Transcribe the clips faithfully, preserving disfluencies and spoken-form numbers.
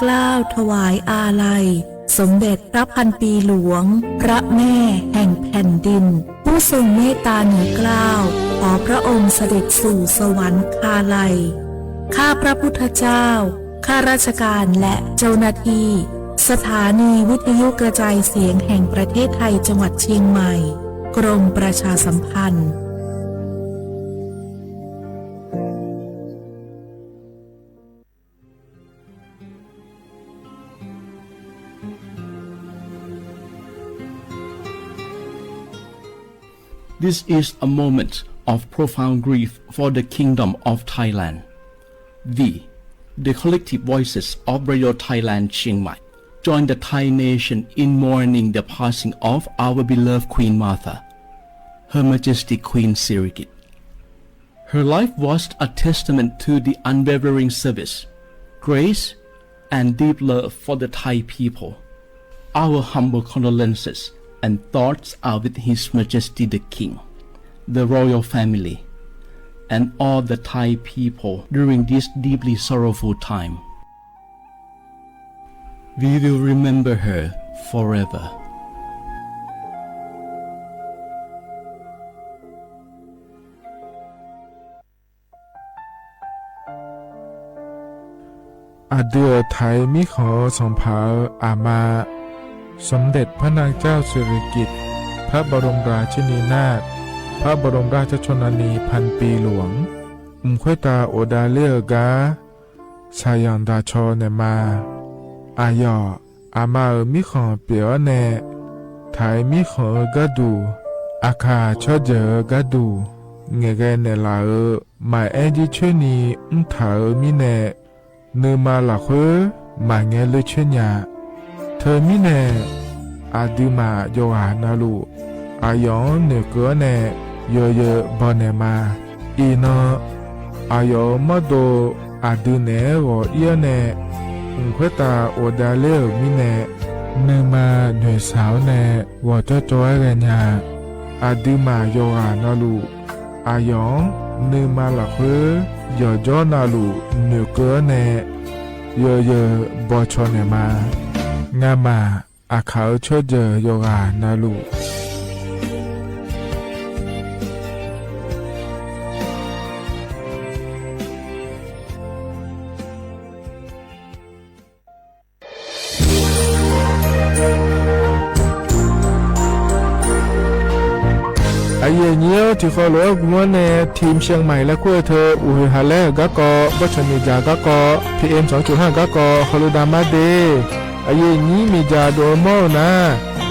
กล่าวถวายอาลัยสมเด็จพระพันปีหลวง พระแม่แห่งแผ่นดิน ผู้ทรงเมตตาเหนือเกล้า ขอพระองค์เสด็จสู่สวรรคาลัย ข้าพระพุทธเจ้า ข้าราชการและเจ้าหน้าที่ สถานีวิทยุกระจายเสียงแห่งประเทศไทย จังหวัดเชียงใหม่ กรมประชาสัมพันธ์ This is a moment of profound grief for the Kingdom of Thailand. We, the collective voices of Radio Thailand Chiang Mai, join the Thai nation in mourning the passing of our beloved Queen Mother, Her Majesty Queen Sirikit. Her life was a testament to the unwavering service, grace, and deep love for the Thai people. Our humble condolences and thoughts are with His Majesty the King, the royal family, and all the Thai people during this deeply sorrowful time. We will remember her forever. Aqdui-euq Taiq mirkhanq-eu sanqpaq-euq aqma, สมเด็จพระนางเจ้าสิริกิติ์ พระบรมราชินีนาถ พระบรมราชชนนีพันปีหลวง mq khoertav ghofdav ler-eu gar shaqzanq daqcaw naeqma. Aqyawf aqma-euq mirkhanq pyeuf-awr nae, Taiq mirkhanq-eu gharduq, aqkaq tsawrjeuq-eu gharduq ngaeqghae naeqlaf-euq maqaer jircoer ni mrtaq-euq mirnae, nuima lafkhoer maqngae ler coer nya. Teumirnae, aqduimaf yawqghaq navluf, aqyawf-anr noeqkeuv-awr nae yawzeu bawnaeq ma. Iqnan, aqyawf-euq mawrdo aqdui naeq-aer ghawq ir-awr nae, mq khoertav ghofdav ler-euq mirnae, nuima noeqshaq-awr nae ghawqjawr jawr-aer ghaenya. Aqduimaf yawqghaq navluf, aqyawf-anr nuima lafkhoer yawqjawr navluf noeqkeuv-awr nae, yawzeu bawcaw naeqma. Ngamaf aqkaq-euq tsawrjeuq yawqghaq navluf, aqyuif aqnyir-awr, tiqkhaw lof-aer gmr-awr nae ทีมเชียงใหม่ laer kur-eu teu uqhoeq haq laer-euq garkawv, bawrtsanq miqdzaq garkawv, PM สองจุดห้า garkawv hawluf damar de. Aqyuif aqnyir miqdzaq dov-eu mawr-eu nar,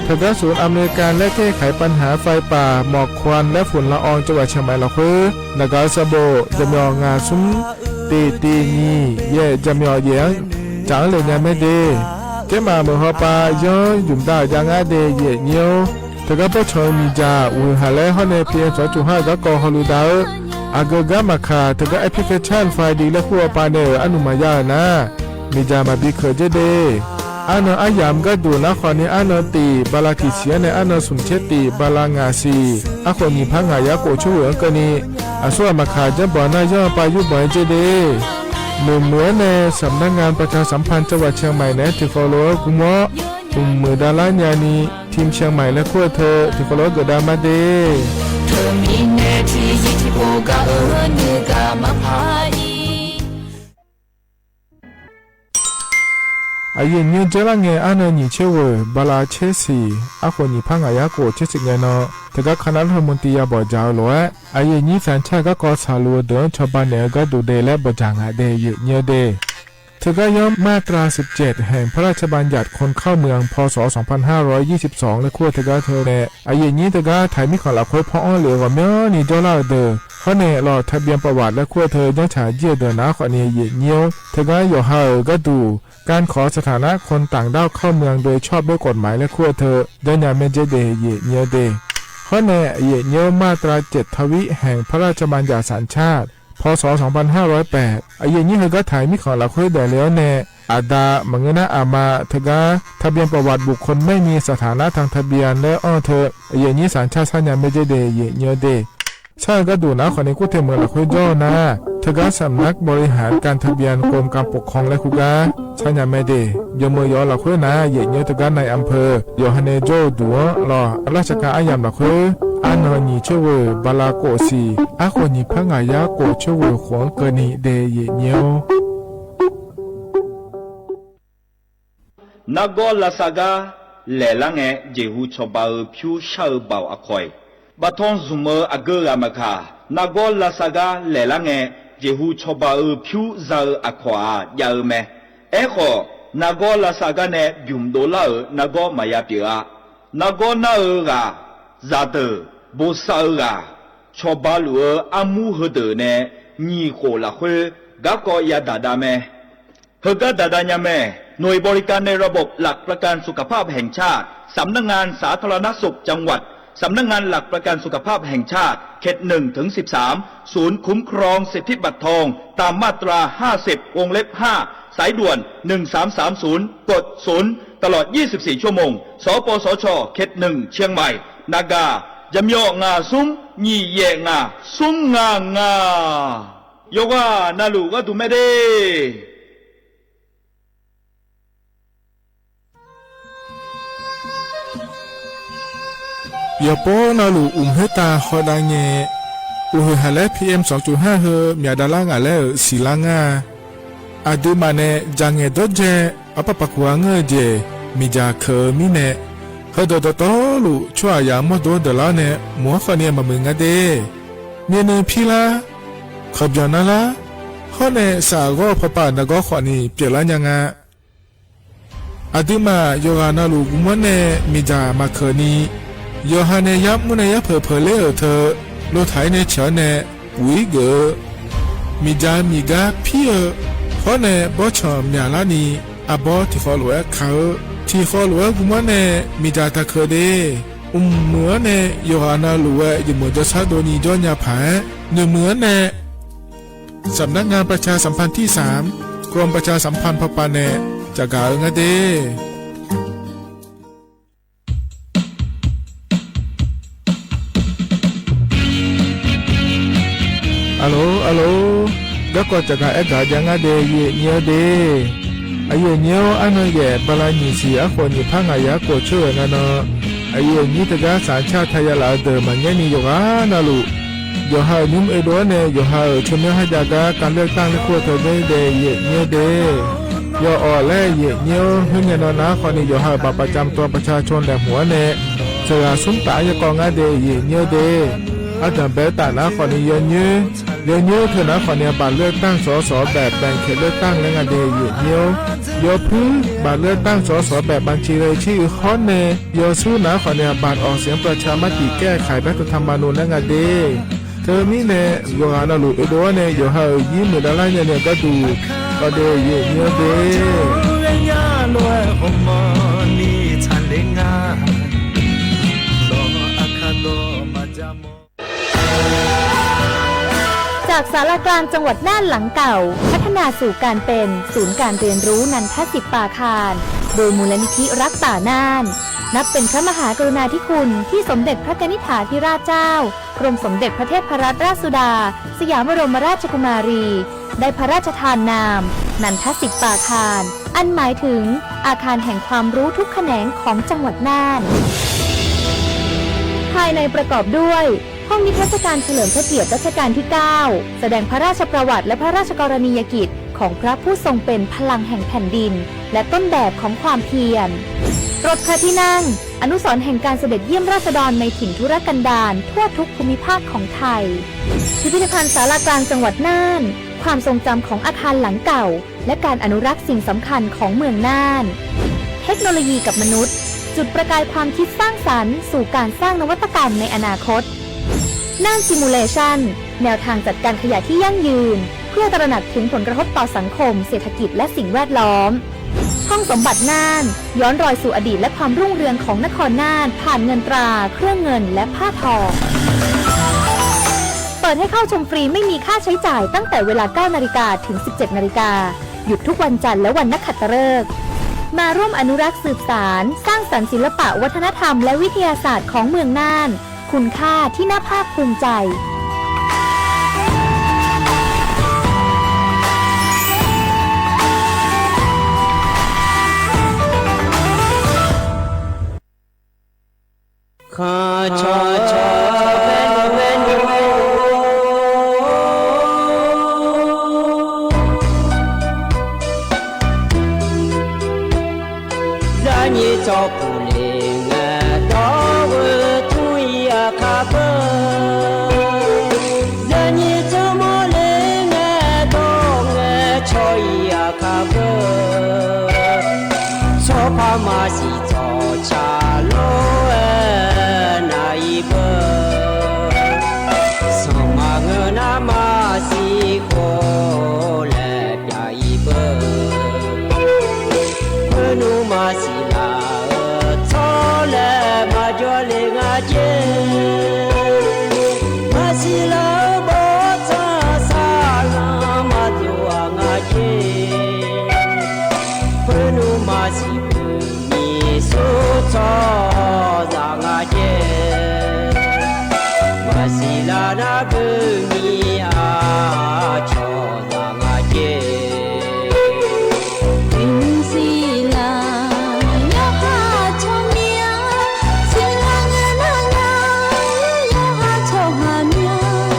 teugar ศูนย์อำนวยการแก้ไขปัญหาไฟป่าหมอกควันและฝุ่นละอองจังหวัดเชียงใหม่ lafkhoer naqgaq-eu sanqbof jaqmyawf ngaq smr tiq tiq nyiq yaef jaqmyawf yaef-anr tsaf-anr le nya mae de. Kaermaf meuq hawpav yanr ymq dav-euq jav ngar de, aqyuif aqnyir-awr. Teugar bawrtsanq-eu miqdzaq uqhoeq haq laer hawr nae PM สองจุดห้า garkawv hawluf dav-eu, aqgeu gar maqkaq teugar แอปพลิเคชัน Friday laer kur-eu pav nae-euq arnuq maqya-euq nar, miqdzaq maqbi keuq dzer de. Arnan aryamq gharduq nar khawfni arnan tiq bala tiq siq-anr nae arnan smq tser tiq bala ngaq siq, arkhof nyiq par ngaq yar khof coer ghoeq-anr keuvni, aqsur ghaq maqkaq janrbanq nar yanr-eu pav yurbanq-aer dzer de. Muiqmuiq-anr nae สำนักงานประชาสัมพันธ์จังหวัดเชียงใหม่ naeq-aer tiqkawv lof-aer gmr-awr, mqmuiq davlar nyani ทีมเชียงใหม่ laer kur-eu teu tiqkawv lof-aer geufdav mar de. Teumirnae tiqzir tiqpov gar-eu nuigaq maqpar-ir. Aqyuif aqnyir dzeur lar ngae, arnan nyiq tser ghoeq bala tser siq, arkhof nyiq par ngaq yar khof tser siq ngae nan, teugar คณะรัฐมนตรี ya bawq dzaq-eu lof-aer, aqyuif aqnyir สัญชาติ garkawv tsaqluf-eu deuq-anr cawba naeq-eu gharduq de laer bawq dzaq ngaq de, aqyuif aqnyir de. Teugar yanr มาตราสิบเจ็ด แห่งพระราชบัญญัติคนเข้าเมือง พ.ศ. สองพันห้าร้อยยี่สิบสอง laer kur-eu teugar teu nae, aqyuif aqnyir teugar Taiq mirkhanq lafkhoer paw-anr lef-eu ghawqmyanrni jawrlar-eu deuq, hawr nae lawq ทะเบียนประวัติ laer kur-eu teu janrtsaq jir-eu deuq nar khawfni, aqyuif aqnyir-awr, teugar yawqha-euq gharduq การขอสถานะคนต่างด้าวเข้าเมืองโดยชอบด้วยกฎหมาย laer kur-eu teu janrnya mae dzer de, aqyuif aqnyir de. Hawr nae aqyuif aqnyir-awr, มาตราเจ็ดทวี แห่งพระราชบัญญัติสัญชาติ พ.ศ. สองพันห้าร้อยแปด aqyuif aqnyir heugar Taiq mirkhanq lafkhoer daefle-awr nae, aqda maqngeur nar aqma teugar ทะเบียนประวัติบุคคลไม่มีสถานะทางทะเบียน laer anr-eu teu, aqyuif aqnyir สัญชาติ sarnya mae dzer de, aqyuif aqnyir de. Sar-eu gharduq nar khawfni kur te meuq lafkhoer jawr-eu nar, teugar สำนักบริหารการทะเบียน กรมการปกครอง laer kur gar nya mae de. Yawmeuq yawf-eu lafkhoer nar, yaef nyir teugar nav-eu อำเภอ yawqha nae jawr-eu duq-anr lawr, ราชการ aryamq lafkhoer arnan nyiq coer ghoe bala khof siq, arkhawf nyiq par ngaq yar khof coer ghoe khof-anr keuvni dae yaef nyir-or. Nargawr lavsav gar laeqlar ngae, jeqhu cawba-eu pyur shar-eu baoq aqkawq-iq, baftanr zmq-eu aqgeu ghaq maqkaq, nargawr lavsav gar laeqlar ngae, jeqhu cawba-eu pyur za-eu aqkawq-aq jav-eu mae. Aerkhawf, nargawr lavsav gar nae bymq dovlar-euq nargawr maqya pyeuf-a. Nargawr nar-eu ghaq, zaqdeuq, bosav-eu ghaq, cawba luf-eu armur heudeuq nae nyiq khof lafkhoer garkawv yadaq dav mae. Heugar daq dav nya mae. หน่วยบริการในระบบหลักประกันสุขภาพแห่งชาติ สำนักงานสาธารณสุขจังหวัด สำนักงานหลักประกันสุขภาพแห่งชาติ เขตหนึ่งถึงสิบสาม ศูนย์คุ้มครองสิทธิบัตรทอง ตามมาตราห้าสิบ วงเล็บห้า สายด่วน หนึ่งสามสามศูนย์ กดศูนย์ ตลอดยี่สิบสี่ชั่วโมง สปสช เขตหนึ่ง เชียงใหม่ นากา yamyawf ngaq smr nyiq yaef ngaq smr ngaq ngaq. Yawqghaq navluf gharduq mae de. Yawqpov navluf uqmq khoertav hawdav ngae, uqhoeq haq laer P M sanqcoq har heu myaq davlar ngaq laer-euq siqlar ngar-a. Aqduimaf nae dzaqngaeq dawrdzae arpar paq kuq-a ngeur-eu jeq miqdzaq keuq-eu mirnae, heudawq dawqtawvluf tsawrhaqzaq-anr mawrdo-anr deuqlar-awr nae mq-anr khawfni maqmuiq nga de. Myavnuiv pirlar, kawqbyanq narlar, hawr nae saf ghawr-eu pawpav nargawr khawfni pyeuflar nya nga. Aqduimaf yawqghaq navluf gmr-anr nae miqdzaq maqkeuqni, yawqha nae yar mr nae yar peuq peuq ler-euq teu, lotaq-ir nae ciq-awr nae, uq-ir geuf-eu, miqdzaq miqgar pir-eu, hawr nae bawrtsanq myaqlarni, arbawr tiqkhawv lof-aer ka-eu, tiqkhawv lof-aer gmr-anr nae miqdzaq taqkeuq de. Mqmuiq-anr nae yawqghaq navluf-aer jeqmuiq jawrshar dovni jawr nya paq-aer, noeqmuiq-anr nae สำนักงานประชาสัมพันธ์ที่สาม กรมประชาสัมพันธ์ พป nae caqgaq-eu ngar de. Aqlof aqlof, garkawv caqgaq aergaq jav ngar de, yaef nyir-eu de. Aqyuif aqnyir-or, arnan yaef bala nyiq siq arkhof nyiq par ngaq yar khof coer ghae nga nan, aqyuif aqnyir teugar saq car taq ya laf-eu deuq maqngaer ni yawqghaq navluf, yawqha-euq nymr oedov-awr nae yawqha-euq tsawrmyanr kharjav gar kavler tanr laer kur-eu teu de, yaef nyir-eu de. Yawawq laer yaef nyir-or, khoerngae nan nar khawfni yawqha-euq baqpaf cam tawv paqca caw laeqhmq-anr nae, saqghaq smr taf-aer yarkawv ngar de, yaef nyir-eu de. Ardanq bae-eu taf nar khawfni yawnyoer, yawnyoer teu nar khawfni-a บัตรเลือกตั้ง สส แบบแบ่งเขตเลือกตั้ง laer nga de, yaef nyir-or. Yawpuir บัตรเลือกตั้ง สส แบบบัญชีรายชื่อ hawr nae yawsur nar khawfni-a บัตรออกเสียงประชามติแก้ไขรัฐธรรมนูญ laer nga de. Teumirnae yawqghaq navluf oedov-awr nae yawqha-euq yir muiqdav lar nyani-eu gharduq, kawv de, yaef nyir-eu de. จากศาลากลางจังหวัดน่านหลังเก่า พัฒนาสู่การเป็นศูนย์การเรียนรู้นันทสิทธิปาคาร โดยมูลนิธิรักป่าน่าน นับเป็นพระมหากรุณาธิคุณที่สมเด็จพระกนิษฐาธิราชเจ้า กรมสมเด็จพระเทพรัตนราชสุดา สยามบรมราชกุมารี ได้พระราชทานนาม นันทสิทธิปาคาร อันหมายถึงอาคารแห่งความรู้ทุกแขนงของจังหวัดน่าน ภายในประกอบด้วย ห้องนิทรรศการเฉลิมพระเกียรติรัชกาลที่ เก้า แสดงพระราชประวัติและพระราชกรณียกิจของพระผู้ทรงเป็นพลังแห่งแผ่นดิน และต้นแบบของความเพียร รถพระที่นั่ง อนุสรณ์แห่งการเสด็จเยี่ยมราษฎรในถิ่นทุรกันดารทั่วทุกภูมิภาคของไทย พิพิธภัณฑ์ศาลากลางจังหวัดน่าน ความทรงจำของอาคารหลังเก่า และการอนุรักษ์สิ่งสำคัญของเมืองน่าน เทคโนโลยีกับมนุษย์ จุดประกายความคิดสร้างสรรค์สู่การสร้างนวัตกรรมในอนาคต น่าน Simulation แนวทางจัดการขยะที่ยั่งยืน เพื่อตระหนักถึงผลกระทบต่อสังคม เศรษฐกิจ และสิ่งแวดล้อม ห้องสมบัติน่าน ย้อนรอยสู่อดีตและความรุ่งเรืองของนครน่าน ผ่านเงินตรา เครื่องเงิน และผ้าทอ เปิดให้เข้าชมฟรีไม่มีค่าใช้จ่ายตั้งแต่เวลา เก้านาฬิกา ถึง สิบเจ็ดนาฬิกา หยุดทุกวันจันทร์และวันนักขัตฤกษ์ มาร่วมอนุรักษ์สืบสาน สร้างสรรค์ศิลปะวัฒนธรรมและวิทยาศาสตร์ของเมืองน่าน คุณค่าที่น่าภาคภูมิใจ จากศาลากลางจังหวัดน่าน เปิดให้เข้าชมฟรีไม่มีค่าใช้จ่ายตั้งแต่เวลา เก้านาฬิกา ถึง สิบเจ็ดนาฬิกา หยุดทุกวันจันทร์และวันนักขัตฤกษ์ มาร่วมอนุรักษ์สืบสาน สร้างสรรค์ศิลปะวัฒนธรรมและวิทยาศาสตร์ของเมืองน่าน คุณค่าที่น่าภาคภูมิใจ Kanr cawq cawq bae bae bae. Zaqnyiq tsawrpuq le ngae dawr-eu tmr-ir aqkar beu. Zaqnyiq tsawrmawr le ngae dawr ngae caw-ir aqkar beu. Tsawrpar maqsiq tsawrca lof-aer nar-ir beu. Sanqpaq ngeur nar maqsiq khof laer pyav-ir beu. Khoernmr maqsiq laf-eu tsawrlaeq maqjawr le nga jer. Maqsiq laf-eu bawrtsanq saqlanq maqdov-aq nga jer. Khoernmr maqsiq beuq nyiq sur tsawrhaqzaq nga jer. Maqsiq laf nar beuq nyiq aqcawq zaq nga jer. Siqsiq laf yawqha tsawrmyanr, siqlaq ngae nar nar yawqha tsawrhaq myanr.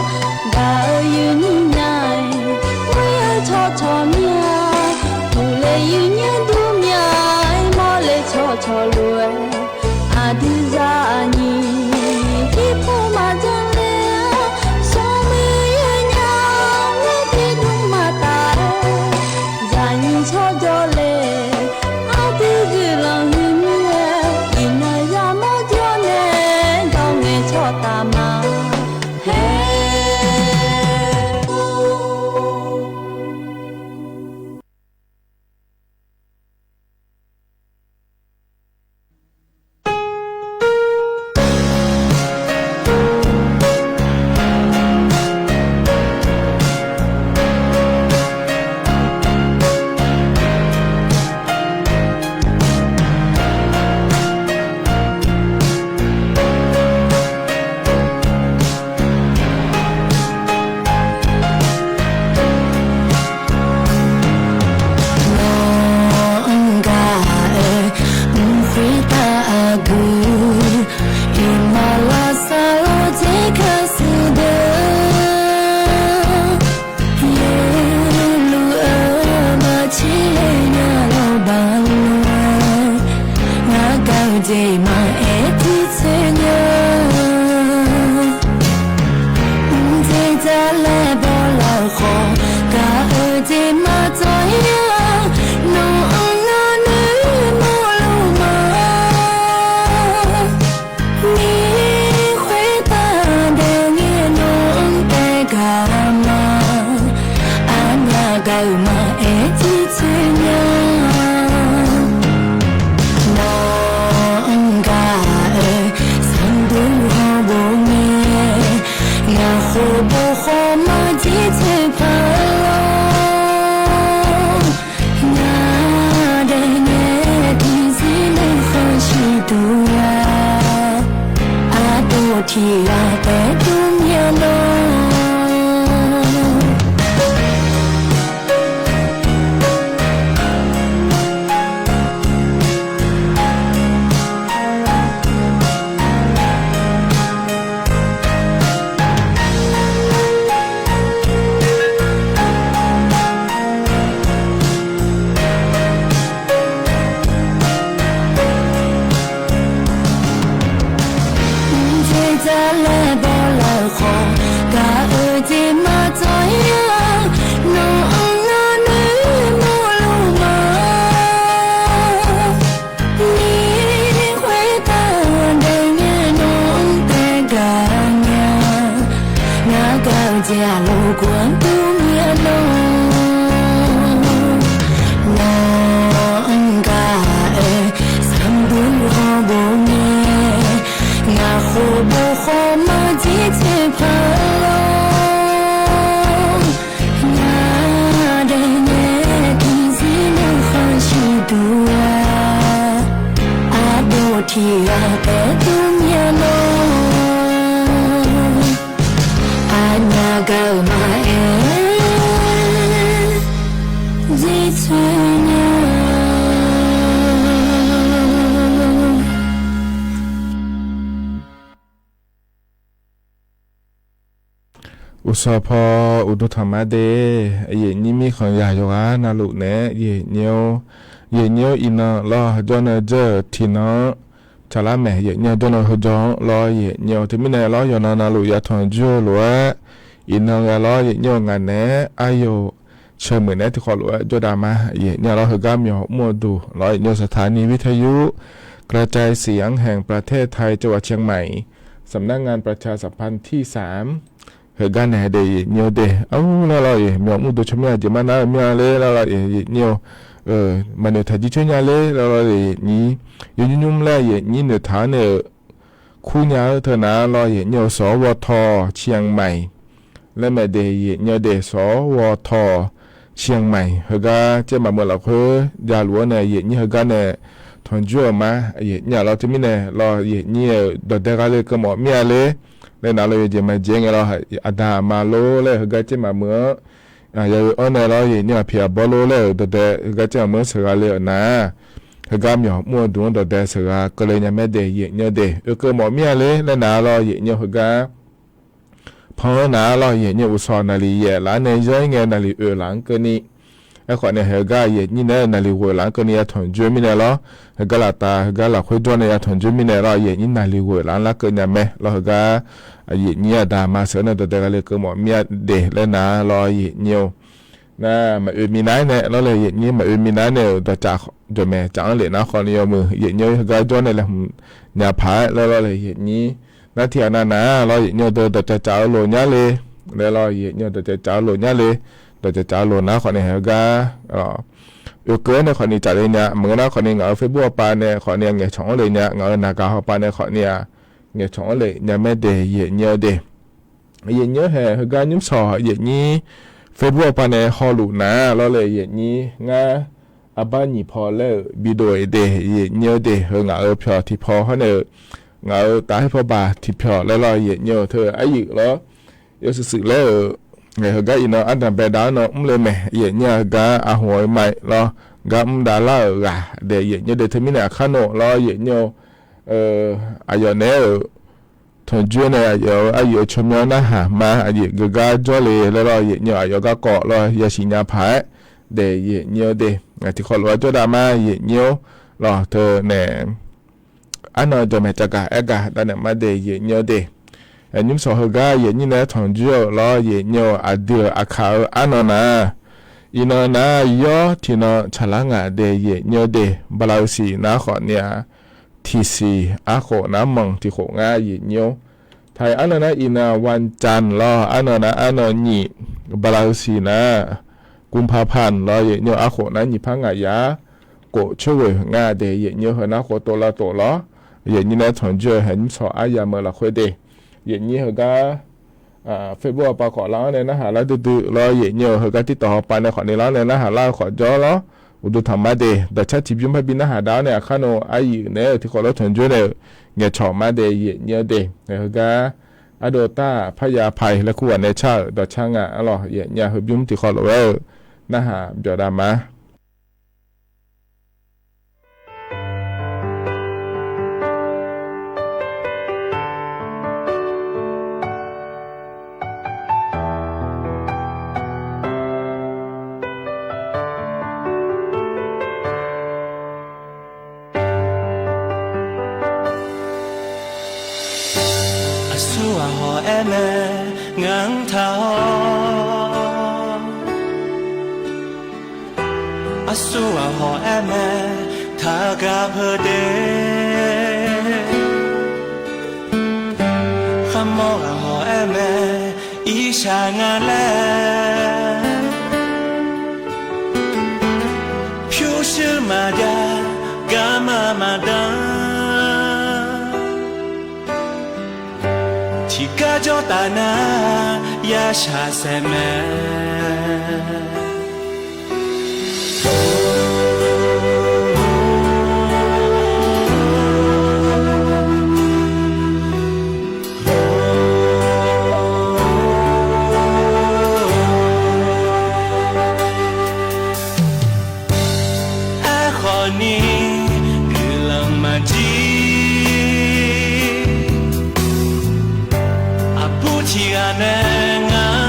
Gaq-eu yuif nyiq nya-aer, ghoer-eu tsawrcawq myanr. Puq le yuif nyiq dur mya-aer, mawr le tsawrcawq lof-aer. Aqdui zaqnyiq tiqpov maqdzanr le-awr, sanqmuiq yaer nya-awr, tiqdmr maqtaf-aer. Zaqnyiq tsawrjawr le, aqdui guiqlanq huiq mir-aer, iqnan yamawr jawr nae, dawr ngae tsawrtaf ma. Haer. Nawq-anr gaq-eu mq khoertav aqgeu, iqmalavsar lawr dzer kar shuif deuq, yaerluf-eu maqtser le nya lawrbaq lof-aer, ngar gaq-eu jeq maqaer tiqtsoeq nya. Mqdzer dzar laer bawlar-eu khawf, gaq-eu jeq maqdzawr-ir-a. Nawq-anr ngar noeqmawf luf ma. Mir khoertav daef ngae nawq-anr taef gaq ma. Arnyaf gaq-euq maqaer tiqtsoeq nya. Nawq-anr gaq-eu sanqdur hawbof ngae, ngaq khof bof khawf maqjir tsoeq paq lawr. Ngaq daef ngae tiqzir nuikhanr shuif duq-a, aqdov tiq ghaq taef dur myav lawr. Mqdzer dzar laer bawlar-eu khawf, gaq-eu jeq maqdzawr-ir-a. Nawq-anr ngar noeqmawf luf ma. Mir khoertav daef ngae nawq-anr taef gaq nya. Ngar gaq-eu jeq-aq lawqghof-anr dur myav lawr. Nawq-anr gaq-eu sanqdur hawbof ngae, ngaq khof bof khawf maqjir tsoeq paq lawr. Ngaq daef ngae tiqzir nuikhanr shuif duq-a, aqdov tiq ghaq taef dur myav lawr. Arnyaf gaq-euq maqaer jir tsoeq nya. Uqsawq paw uqduq tanqma de, aqyuif nyir mirkhanq yaq yawqghaq navluf naeq-aer, aqyuif nyir-or, aqyuif nyir-or, iqnan lawr jawr nae dzeur-euq tiqnan-anr tsaqlar maeq, aqyuif nyir-or, jawr nae heujawr-anr lawr, aqyuif nyir-or, teumirnae lawr yawqnan navluf ya tanqjur-eu lof-aer, iqnan ghae lawr, aqyuif nyir-or, ngaq naeq-aer aqyawf sheuqmuiq naeq-aer tiqkhawf lof-aer jawrdav ma, aqyuif nyir-a lawr, heugar myawq mr-eu duq lawr, aqyuif nyir-or, สถานีวิทยุกระจายเสียงแห่งประเทศไทย จังหวัดเชียงใหม่ สำนักงานประชาสัมพันธ์ที่สาม heugar naeq de, aqyuif nyir-or de, arur laer lawr-iq myawq mr duq tsawrmyanr jeq mar nar-eu mir-a ler laer lawr-iq, aqyuif nyir-or, maqnoeq taq jircoer nya ler laer lawr-iq, aqyuif nyir, yawnymr nymr laer aqyuif nyir noeqtaq-anr nae-euq kurnya-eu teu nar lawr, aqyuif nyir-or, สวท เชียงใหม่ laer mae de, aqyuif nyir-or de, สวท เชียงใหม่ heugar caer maqmeuq lafkhoer javluf-anr nae, aqyuif nyir heugar nae tanqjur-euq ma, aqyuif nyir-a lawr, teumirnae lawr, aqyuif nyir-euq dawqdae gha le keuvmawf mir-a ler laer nar lawr, yawjeq maqjeq ngae lawr, aqda aqma lor laer heugar caer maqmeuq-anr, ya-eu anr nae lawr, aqyuif nyir-or, aqpiq aqbawr lor laer-euq dawqdae heugar caer maqmeuq-anr sheuqgha le-euq nar, heugar myawq mr-eu duq-anr dawqdae sheuqgha keuvle nya mae de, aqyuif nyir-or de, oekeuv mawf mir-a ler laer nar lawr, aqyuif nyir-or, heugar pan-anr nar lawr, aqyuif nyir-or, uqsawq naqliq yaef laf-anr nae yanr-ir ngae naqliq oeq laf-anr keuvni, aerkhawf nae heugar aqyuif nyir nae naqliq ghoeq laf-anr keuvni ya tanqjur mirnae lawr, heugar laftav heugar lafkhoer jawr nae ya tanqjur mirnae lawr, aqyuif nyir naqliq ghoeq laf-anr larkeuv nya mae lawr, heugar aqyuif nyir aqda aqma sheuq-anr nae dawqdae gha le keuvmawf mir-a de laer nar lawr, aqyuif nyir-or, nar maqoe minav-aer nae lawr laer, aqyuif nyir maqoe minav-aer nae-euq dawqcaf jawqmaeq caf-anr lef nar khawfni yawmuiq, aqyuif nyir-or, heugar jawr nae laeqhmq nya paq-aer laer lawr laer, aqyuif nyir, nar tiqghaq navnar lawr, aqyuif nyir-or, dawqcaf caf-eu loq nyar le laer lawr, aqyuif nyir-or, dawqcaf caf-eu loq nyar le, dawqcaf caf-eu loq nar khawfni heugar oekeuv-aer nae khawfni caf le nya, maqngeur nar khawfni ngaq-euq Facebook hawpav nae khawfni ngaeqcawq-anr le nya, ngaq-euq naqgaq hawpav nae khawfni-aq ngaeqcawq-anr le nya mae de, aqyuif nyir-or de. Aqyuif nyir-or, hae heugar nymr sawq aqyuif nyir Facebook hawpav nae hawluf nar lawr laer, aqyuif nyir ngar arbar nyiq paw laer-euq bidov-eu de, aqyuif nyir-or de, heu ngaq-euq pyawq tiqpaw hawr nae-euq ngaq-euq taf her paw baq tiqpyawq laer lawr, aqyuif nyir-or, teu aryuif lawr yawshuif shuif laer-euq ngaeq heugar iqnan ardanq baedav-anr nan mr le mae, aqyuif nyir-a heugar aqhmq-eu mae lawr, gar mr davlar-euq ghaq daef, aqyuif nyir-or de, teumirnae aqkar nawq lawr, aqyuif nyir-or, aqyawf naeq-aer-euq tanqjur nae aqyawf-euq aryuif-eu tsawrmyanr narhaq ma, aqyuif geugar jawrle laer lawr, aqyuif nyir-or, aqyawf garkawv lawr yasiq nya paq-aer daef, aqyuif nyir-or de, tiqkhawf lof-aer jawrdav ma, aqyuif nyir-or, lawr teu nae arnan jawqmaeq caf gaq aer gaq davnaeq ma de, aqyuif nyir-or de. Nymr sawq heugar aqyuif nyir nae-aer tanqjur-eu lawr, aqyuif nyir-or, aqdui-euq aqkaq-eu arnan nar, iqnan nar yawr tiqnan tsaqlar ngaq de, aqyuif nyir-or de, bala-eu siq nar khawfni-aq, tiqsiq arkhof nar manq tiqkhof ngar, aqyuif nyir-or. Taq-iq arnan nar iqnan วันจันทร์ lawr, arnan nar arnan nyiq, bala-eu siq nar กุมภาพันธ์ lawr, aqyuif nyir-or, arkhof nar nyiq par ngaq yar khof coer ghoeq ngar de, aqyuif nyir-or, heu nar khof tov lavtof lawr, aqyuif nyir nae-aer tanqjur-eu hae nymr sawq aryamq-eu lafkhoer de, aqyuif nyir heugar Facebook hawpav khawf lar-anr nae narhaq lar duidui lawr, aqyuif nyir-or, heugar TikTok hawpav nae khawfni lar-anr nae narhaq lar-eu khawf jawr lawr, uqduq tanq ma de, dawqcar tiqbymr parbi narhaq dav-awr nae aqkar nawq aryuif naeq-aer-euq tiqkhawf lawr tanqjur nae-euq ngaeqcawq ma de, aqyuif nyir-or de. Heugar ardov tar-aq parya paq-iq laer kur ghaq nae car-euq dawqcar nga-a lawr, aqyuif nyir-a heubymr tiqkhawf lof-aer-eu narhaq byawq dav ma. Aqsur ghaq hawq-aer mae ngar-anr taq-awr, aqsur ghaq hawq-aer mae taqgaq peu de. Kharmawr ghaq hawq-aer mae irshaq nga laer, pyurshuir maqjav garma maqdan, tiqgar jawr taf nar ya shaqsaef mae. Aerkhawf ni guiqlanq maqjir, aqbur tiq ghaq nae ngar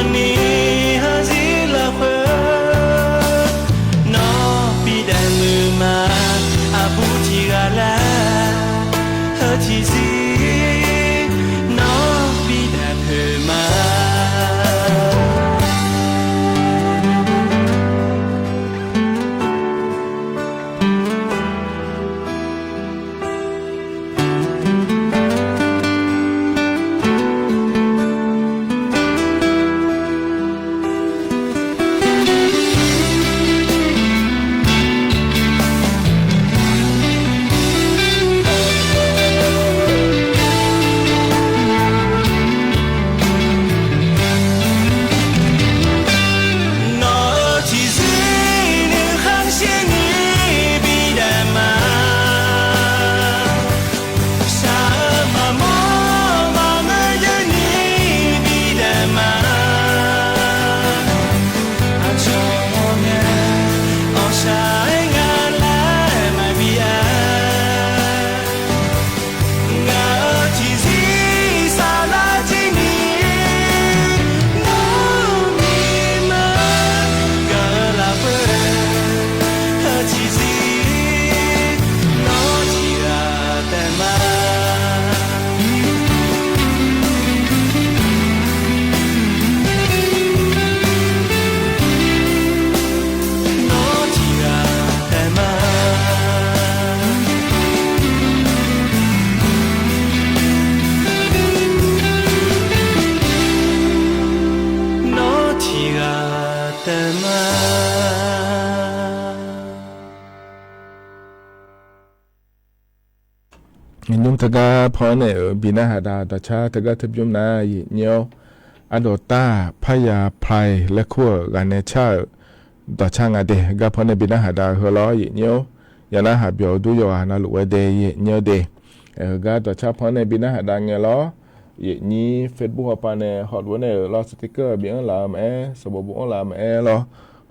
Ni harzir lafkhoer nawr bidaef muiq ma. Aqbur tiq ghaq laer heu tiqzir nawr bidaef muiq ma. Nawq-euq tiqzir nuikhanr shir ni bidaef ma. Shaq-eu maqmawr maqngeur yeni bidaef ma. Aqcawq-anr nae awqshaq-aer nga laer maqbi-a. Ngaq-euq tiqzir saflar jir ni nawr ni ma. Ngaq-euq lafkhoer heu tiqzir nawr tiq ghaq taef ma. Nawr tiq ghaq taef ma. Nawr tiq ghaq taef ma. Nymr teugar paw-anr naeq-euq bi narhaq dav dawqcar teugar teubymr nar, aqyuif nyir-awr, ardawqtar-aq, parya prai laer kur-euq ghaq nae car-euq dawqcar nga de. Heugar paw nae bi narhaq dav heu lawr, aqyuif nyir-awr, ya narhaq byawq-eu dur yawqghaq navluf ghae de, aqyuif nyir-awr de. Heugar dawqcar paw-anr nae bi narhaq dav ngae lawr, aqyuif nyir Facebook hawpav nae hawluf-aer nae-euq lawr, sticker bi anr laf-eu maqaer, sanqbof bof anr laf-eu maqaer lawr,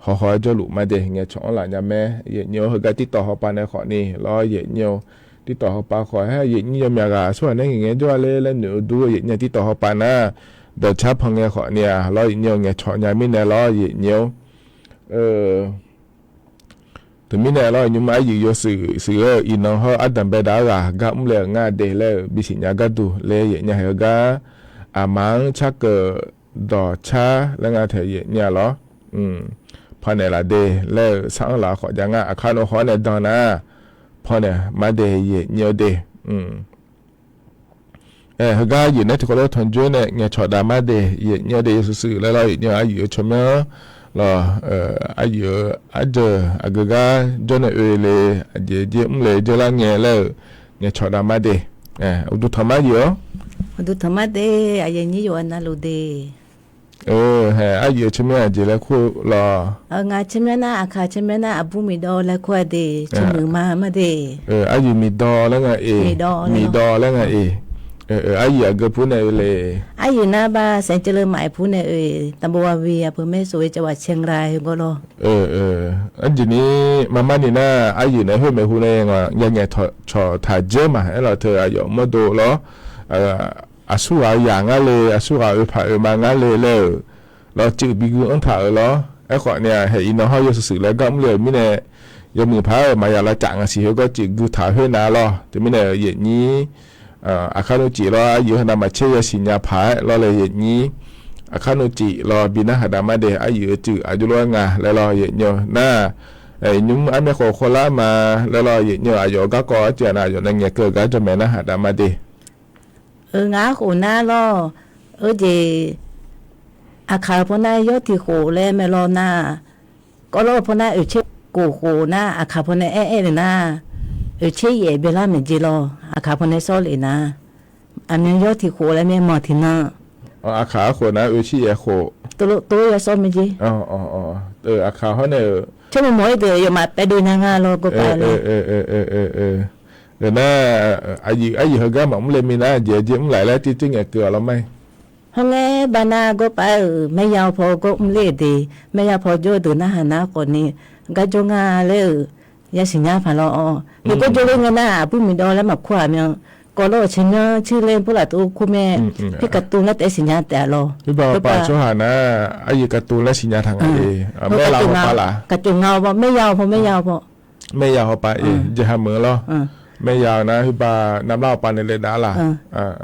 hawhaw-aer jawrluf ma de. Ngaeqcawq anr laf nya mae, aqyuif nyir-awr. Heugar TikTok hawpav nae khawfni lawr, aqyuif nyir-awr. TikTok hawpav khawf-aer aqyuif nyir yawmyaq ghaq aqsurghaq nae ngaeq ngae jawr-a ler laer noeq-eu dur, aqyuif nyir-awr. TikTok hawpav nar dawqcar paw ngae khawfni-aq lawr, aqyuif nyir-awr, ngaeqcawq nya mirnae lawr, aqyuif nyir-awr. Teumirnae lawr, nymr aryuif yawshuif shuif-eu iqnan hawr ardanq baedav-eu ghaq gar mrle-euq ngar de laer-euq bisiq nya gharduq laer yaef nya haeq-eu gar, aqma-anr carkeuv dawqcar laer nga taeq yaef nya lawr. Pawnaeq laf de laer-euq sar-anr laf khawf jav ngar, aqkar nawr haw-awr nae dan nar, pawnaeq mar de yaef nya de. Aer, heugar aqyuif nae tiqkawv lof tanqjoer nae ngaeqcawq dav mar de, yaef nya de, yawshuif shuif laer lawr, yaef nya. Aqyuif-euq tsawrmyanr lawr, aqyuif-euq arjeuq aqgeu gar jawr nae oe le, aqjeq jer mr le jeurlar ngae laer-euq ngaeqcawq dav mar de. Uqduq tanq mar yuf-awr. Uqduq tanq mar de, aqyuif nyir yawqghaq navluf de. Aer, aqyuif-euq tsawrmyanr aqjeq laer kur lawr. Ngaq tsawrmyanr nar, aqkaq tsawrmyanr nar, aqbur miqdawr laer kur-a de, tsawrmuiq ma mar de. Aqyuif miqdawr laer nga-eq, miqdawr laer nga-eq. Aqyuif aqgeu pur nae oe le. Aqyuif nar bar saeqjeuleuvmaf-aer pur nae oe, tanqbov ghaq viq aqpeuq maer sof-aer cawq ghaq cae nga la-eu gawr lawr. Arjeq ni mar mar ni nar, aqyuif nae khoer maeqhu nae nga ya ngaeqcawq taq dzeur ma. Aerlawq teu aqyawf mawrdo lawr, aqsurghaq yaq ngar le, aqsurghaq oe paq oe ma ngar le laer-euq lawr, cuif bi gui anr taq-euq lawr. Aerkhawf ni-aq, haeq iqnan hawr yawshuif shuif laer gar mr le-euq mirnae, yawmuiq paq-aer-euq maqya lavcaf ngaq siq heugawr cuif gui taq khoer nav lawr. Teumirnae yaef nyir, aqkar nmr cif lawr, aqyuif heu navmaqtser yasiq nya paq-aer lawr le yaef nyir. Aqkar nmr cif lawr bi narhaq dav mar de, aqyuif-euq cuif aqjox lof-aer nga laer lawr yaef nya nar, nymr armyav khawf khawvlar ma laer lawr yaef nya. Aqyawf-euq garkawv arcuiv-aq nav, aqyawf nae ngaeqkeuv-eu gar jawrmaeq narhaq dav mar de. Euq, ngar khof nar lawr, eu jeq, aqkaq-eu pawnar yawr tiq khof laer mae lawr nar, kawvlawr-eu pawnar oeqtser kof khof nar, aqkaq pawnae aer aer le nar, oeqtser yaef byaelar maeq jeq lawr, aqkaq pawnae sawr le nar, aqmyan yawr tiq khof laer mae manq tiq nan. Aqkaq arkhof nar oeqtser yaef khof. Tov yasawr mae jeq. Aqkaq hawr nae-euq tsawrmawq mawq-aer deuq yawmaf paevdov nya nga lawr gawrpav-aer lawr. Nar, aqyuif heugar maqmr le minav jeq jeq mr laf laer tirtir ngaeqkeuv-aq lawr ma. Hawr ngae bav nar gawrpav-aer-euq maqya paw gawr mr ler-euq de, maqya paw jawr-eu deuq narhaq nar khawfni, gar jawr nga laer-euq yasiq nya paq lawr-awr. Heu gawr jawr ler ngae nar, aqbur miqdawr laer maqkur-aq myan. Pawvlawr-euq tsawrmyanr cir ler purlaf tov kur mae. Pirkaqtuv laer taef-aer siqnya taef-a lawr. Khoerba paq tsawrhaq nar, aryaeq kaqtuv laer siqnya taq nga-e. Maerla hawpav laf. Kaqcof nga-awr baw, maerya-awr baw, maerya-awr baw. Maerya hawpav-e, jeqha meuq lawr. Maerya-eu nar khoerba navlar hawpav nae le dav laf.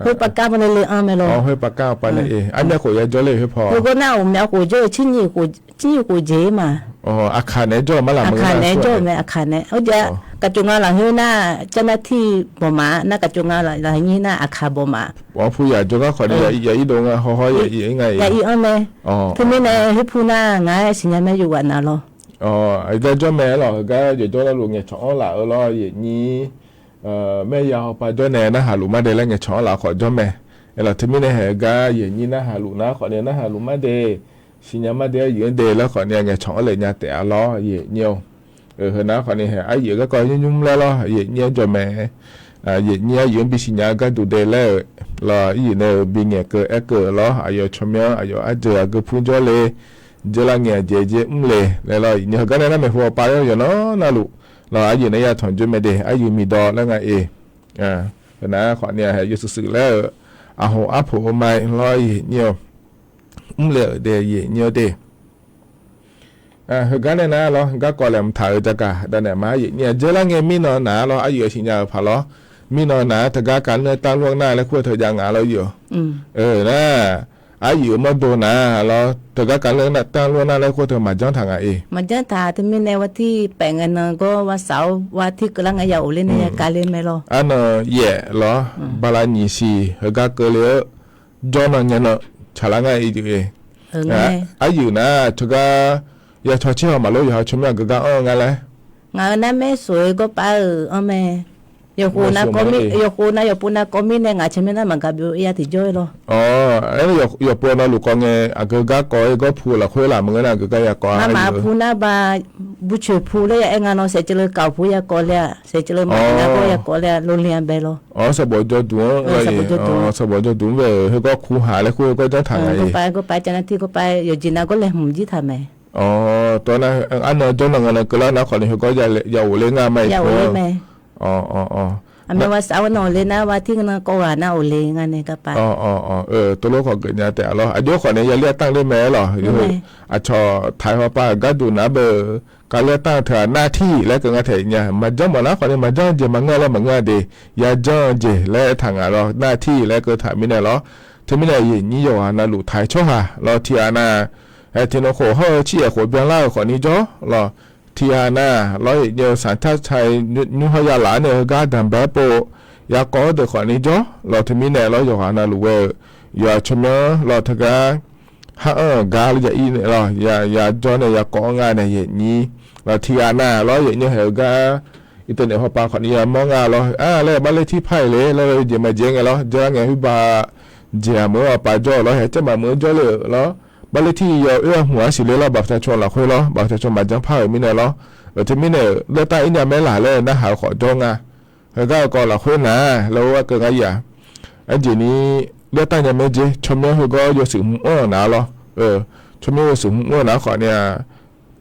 Khoer pavkar paw nae le anr mae lawr. Khoer pavkar hawpav nae-e, armyav khof yajawr ler khoer paw. Khoergar nar ghawqmya khof jawr-eu, tser nyiq khof jeq-ir ma. Aqkaq naeq-aer jawr-eu mar laf meuq nar, aqkaq naeq-aer jawr-eu mae, aqkaq nae. Oe, kaqcof nga laf khoer nar, carnar tir bawq ma nar, kaqcof nga laf nyir nar, aqkaq bawq ma. Pu yaq jawrgar khawf ni ya ir dov nga, hawhaw ya ir nga-e. Ya ir anr mae. Teumirnae khoer pu nar ngar-aer siqnya mae, yawqghaq nav lawr. Aqgar jawr mae lawr, heugar jeq jawr nar luf ngaeqcawq-anr laf-eu lawr, yaeq nyir. Maerya hawpav jawr nae narhaq luf mar dae laer ngaeqcawq-anr laf khawf jawr mae. Aerlawq teumirnae haeq gar yaeq nyir narhaq luf nar khawf ni narhaq luf mar dae, siqnya mar dae, aryuif-anr dae laer khawf ni ngaeqcawq-anr laeq nya taef-a lawr, yaeq nyir-awr. Heu nar khawf ni haeq aryuif garkawv nymr nymr laer lawr, yaeq nyir-anr jawr mae. Yaeq nyir aryuif-anr bisiqnya-eu gharduq dae laer-euq lawr, aryuif nae-euq bingaeq keuv aer keuv lawr, aqyawf tsawrmyanr aqyawf arjeuq aqgeu pur jawr le, dzeurlar ngae aqjeq dzer mr le laer lawr, yaeq nyir heugar nae nar maeqhu hawpav-aer yawqnan navluf lawr, aryuif nae ya tanq jawr mae de, aryuif miqdawq laer nga-e. Heunar khawf ni haeq yawshuif shuif laer-euq aqhof arpoq-eu ma lawr, yaeq nyir-awr. Mr le-euq de, yaeq nyir-awr de. Heugar nae nar lawr, garkawv laeqhmq taq-euq jagaq dawq naeq ma, yaeq nyir-a dzeurlar ngae mirnan nar lawr, aryuif-euq siqnya-euq paq lawr. Mirnan nar teugar kavlanr-aer tanrluf nar laer kur-eu teu jav nga lawr, yaeq-awr. Nar aryuif-euq mawrdo nar lawr, teugar kavlanr-aer tanrluf nar laer kur-eu teu maqjanr taq nga-e. Maqjanr taq, teumirnae wartir paef ngae nan gawr wa saf-awr wartir keuvlar ngae ya of ler nae ya kavler mae lawr. Arnan yaef lawr, bala nyiq siq heugar keuvle-eu jawr nan nya nan tsaqlar ngar-ir jeq-e. Aryuif nar teugar ya caw caer haw maqlor, yawqha tsawrmyanr aqgeu gar anr-eu nga laer. Ngaq-euq narmaer soq-eu gawrpav-euq anr mae. Yawqpov nar yawqpov nar kawv mirnae ngaq tsawrmyanr nar maqgaq byov-ir ya tiqjawr-ir lawr. Aer, yawqpov navluf kawv ngae aqgeu gar kawv-aer gawr pu lafkhoer laf maqngeur nar aqgeu gar ya kawv-a. Ngamaf pu nar ba, bucoeq pu laer ya aer nga lawr, saeqceuv leu kawv pu ya kawv le-a, saeqceuv leu maqaer nga gawr ya kawv le-a, lor le-a bae lawr. Awr, sanqbof jawrduq-anr, sanqbof jawrduq-anr bae-euq heugar ku haq laer khoer gawr janr taq nga-e. Gawrpav gawrpav cav nar tir gawrpav yawqjeq nav gawr laeqhmq jir taq mae. Awr, tawv nar arnan jawr nan nga nan keuvlar nar khawf ni heugar ya of ler ngar ma-iq pu-anr. Aqmyanwa saf-awr nan of le nar, wa tir nan kawv ghaq nar of le nga nae garpav. Tov lof khawf geuf nya taef-a lawr. Aqjox khawf nae ya ler-a tanr ler mae-aer lawq. Aqcawq taq-eu hawpav-euq gharduq nar beu, kavler-a tanr-eu teu-aq nar tir laer keuv nga taef nya. Maqjanr mawf nar khawf ni maqjanr jeq maqngeur laer maqngeur-a de. Ya janr-eu jeq laer aertaq nga lawr, nar tir laer keuv taq mirnae lawr. Teumirnae yaeq nyir yawqghaq navluf taq-aer tsawrhaq lawr tiqghaq nar, aer tiqnan khof hawr-eu ciq yaeq khof byanlar-euq khawf ni jawr lawr. Tiqghaq nar lawr, yaeq nyir-eu sanqtar ca-aer nymr hawr ya laf-anr nae heugar danqbae-aer pov yakawv-awr deuq khawf ni jawr lawr. Teumirnae lawr yawqghaq navluf ghae-eu yawqha tsawrmyanr lawr teugar har anr-euq gar ya ir nae lawr, ya jawr nae yakawv-anr nga nae yaeq nyir lawr. Tiqghaq nar lawr, yaeq nyir haeq-eu gar iqtav naeq hawpav khawf ni yamawr nga lawr. Ar laer-eu barler tir par-iq le laer-eu jeq maqjeq ngae lawr, dzeurlar ngae khoerba jeq aqmeuq-anr aqpav jawr-euq lawr, haeq caer maqmeuq-anr jawr le-euq lawr. Barler tir yaw oer-a hmq-a siqle lawr, baqpaqca cawv lafkhoer lawr, baqpaqca cawv maqjanr par-euq mirnae lawr. Teumirnae-euq laertav ir nya maer laq laer narhaq-eu khawf jawr nga. Heugar-eu kawv lafkhoer nar laer or aer keuv ngar ya. Aerjeq ni laertav nya maer jer, tsawrmyanr heugar yawshuif hmq anr-eu nar lawr. Tsawrmyanr yawshuif hmq anr-eu nar khawf ni-a,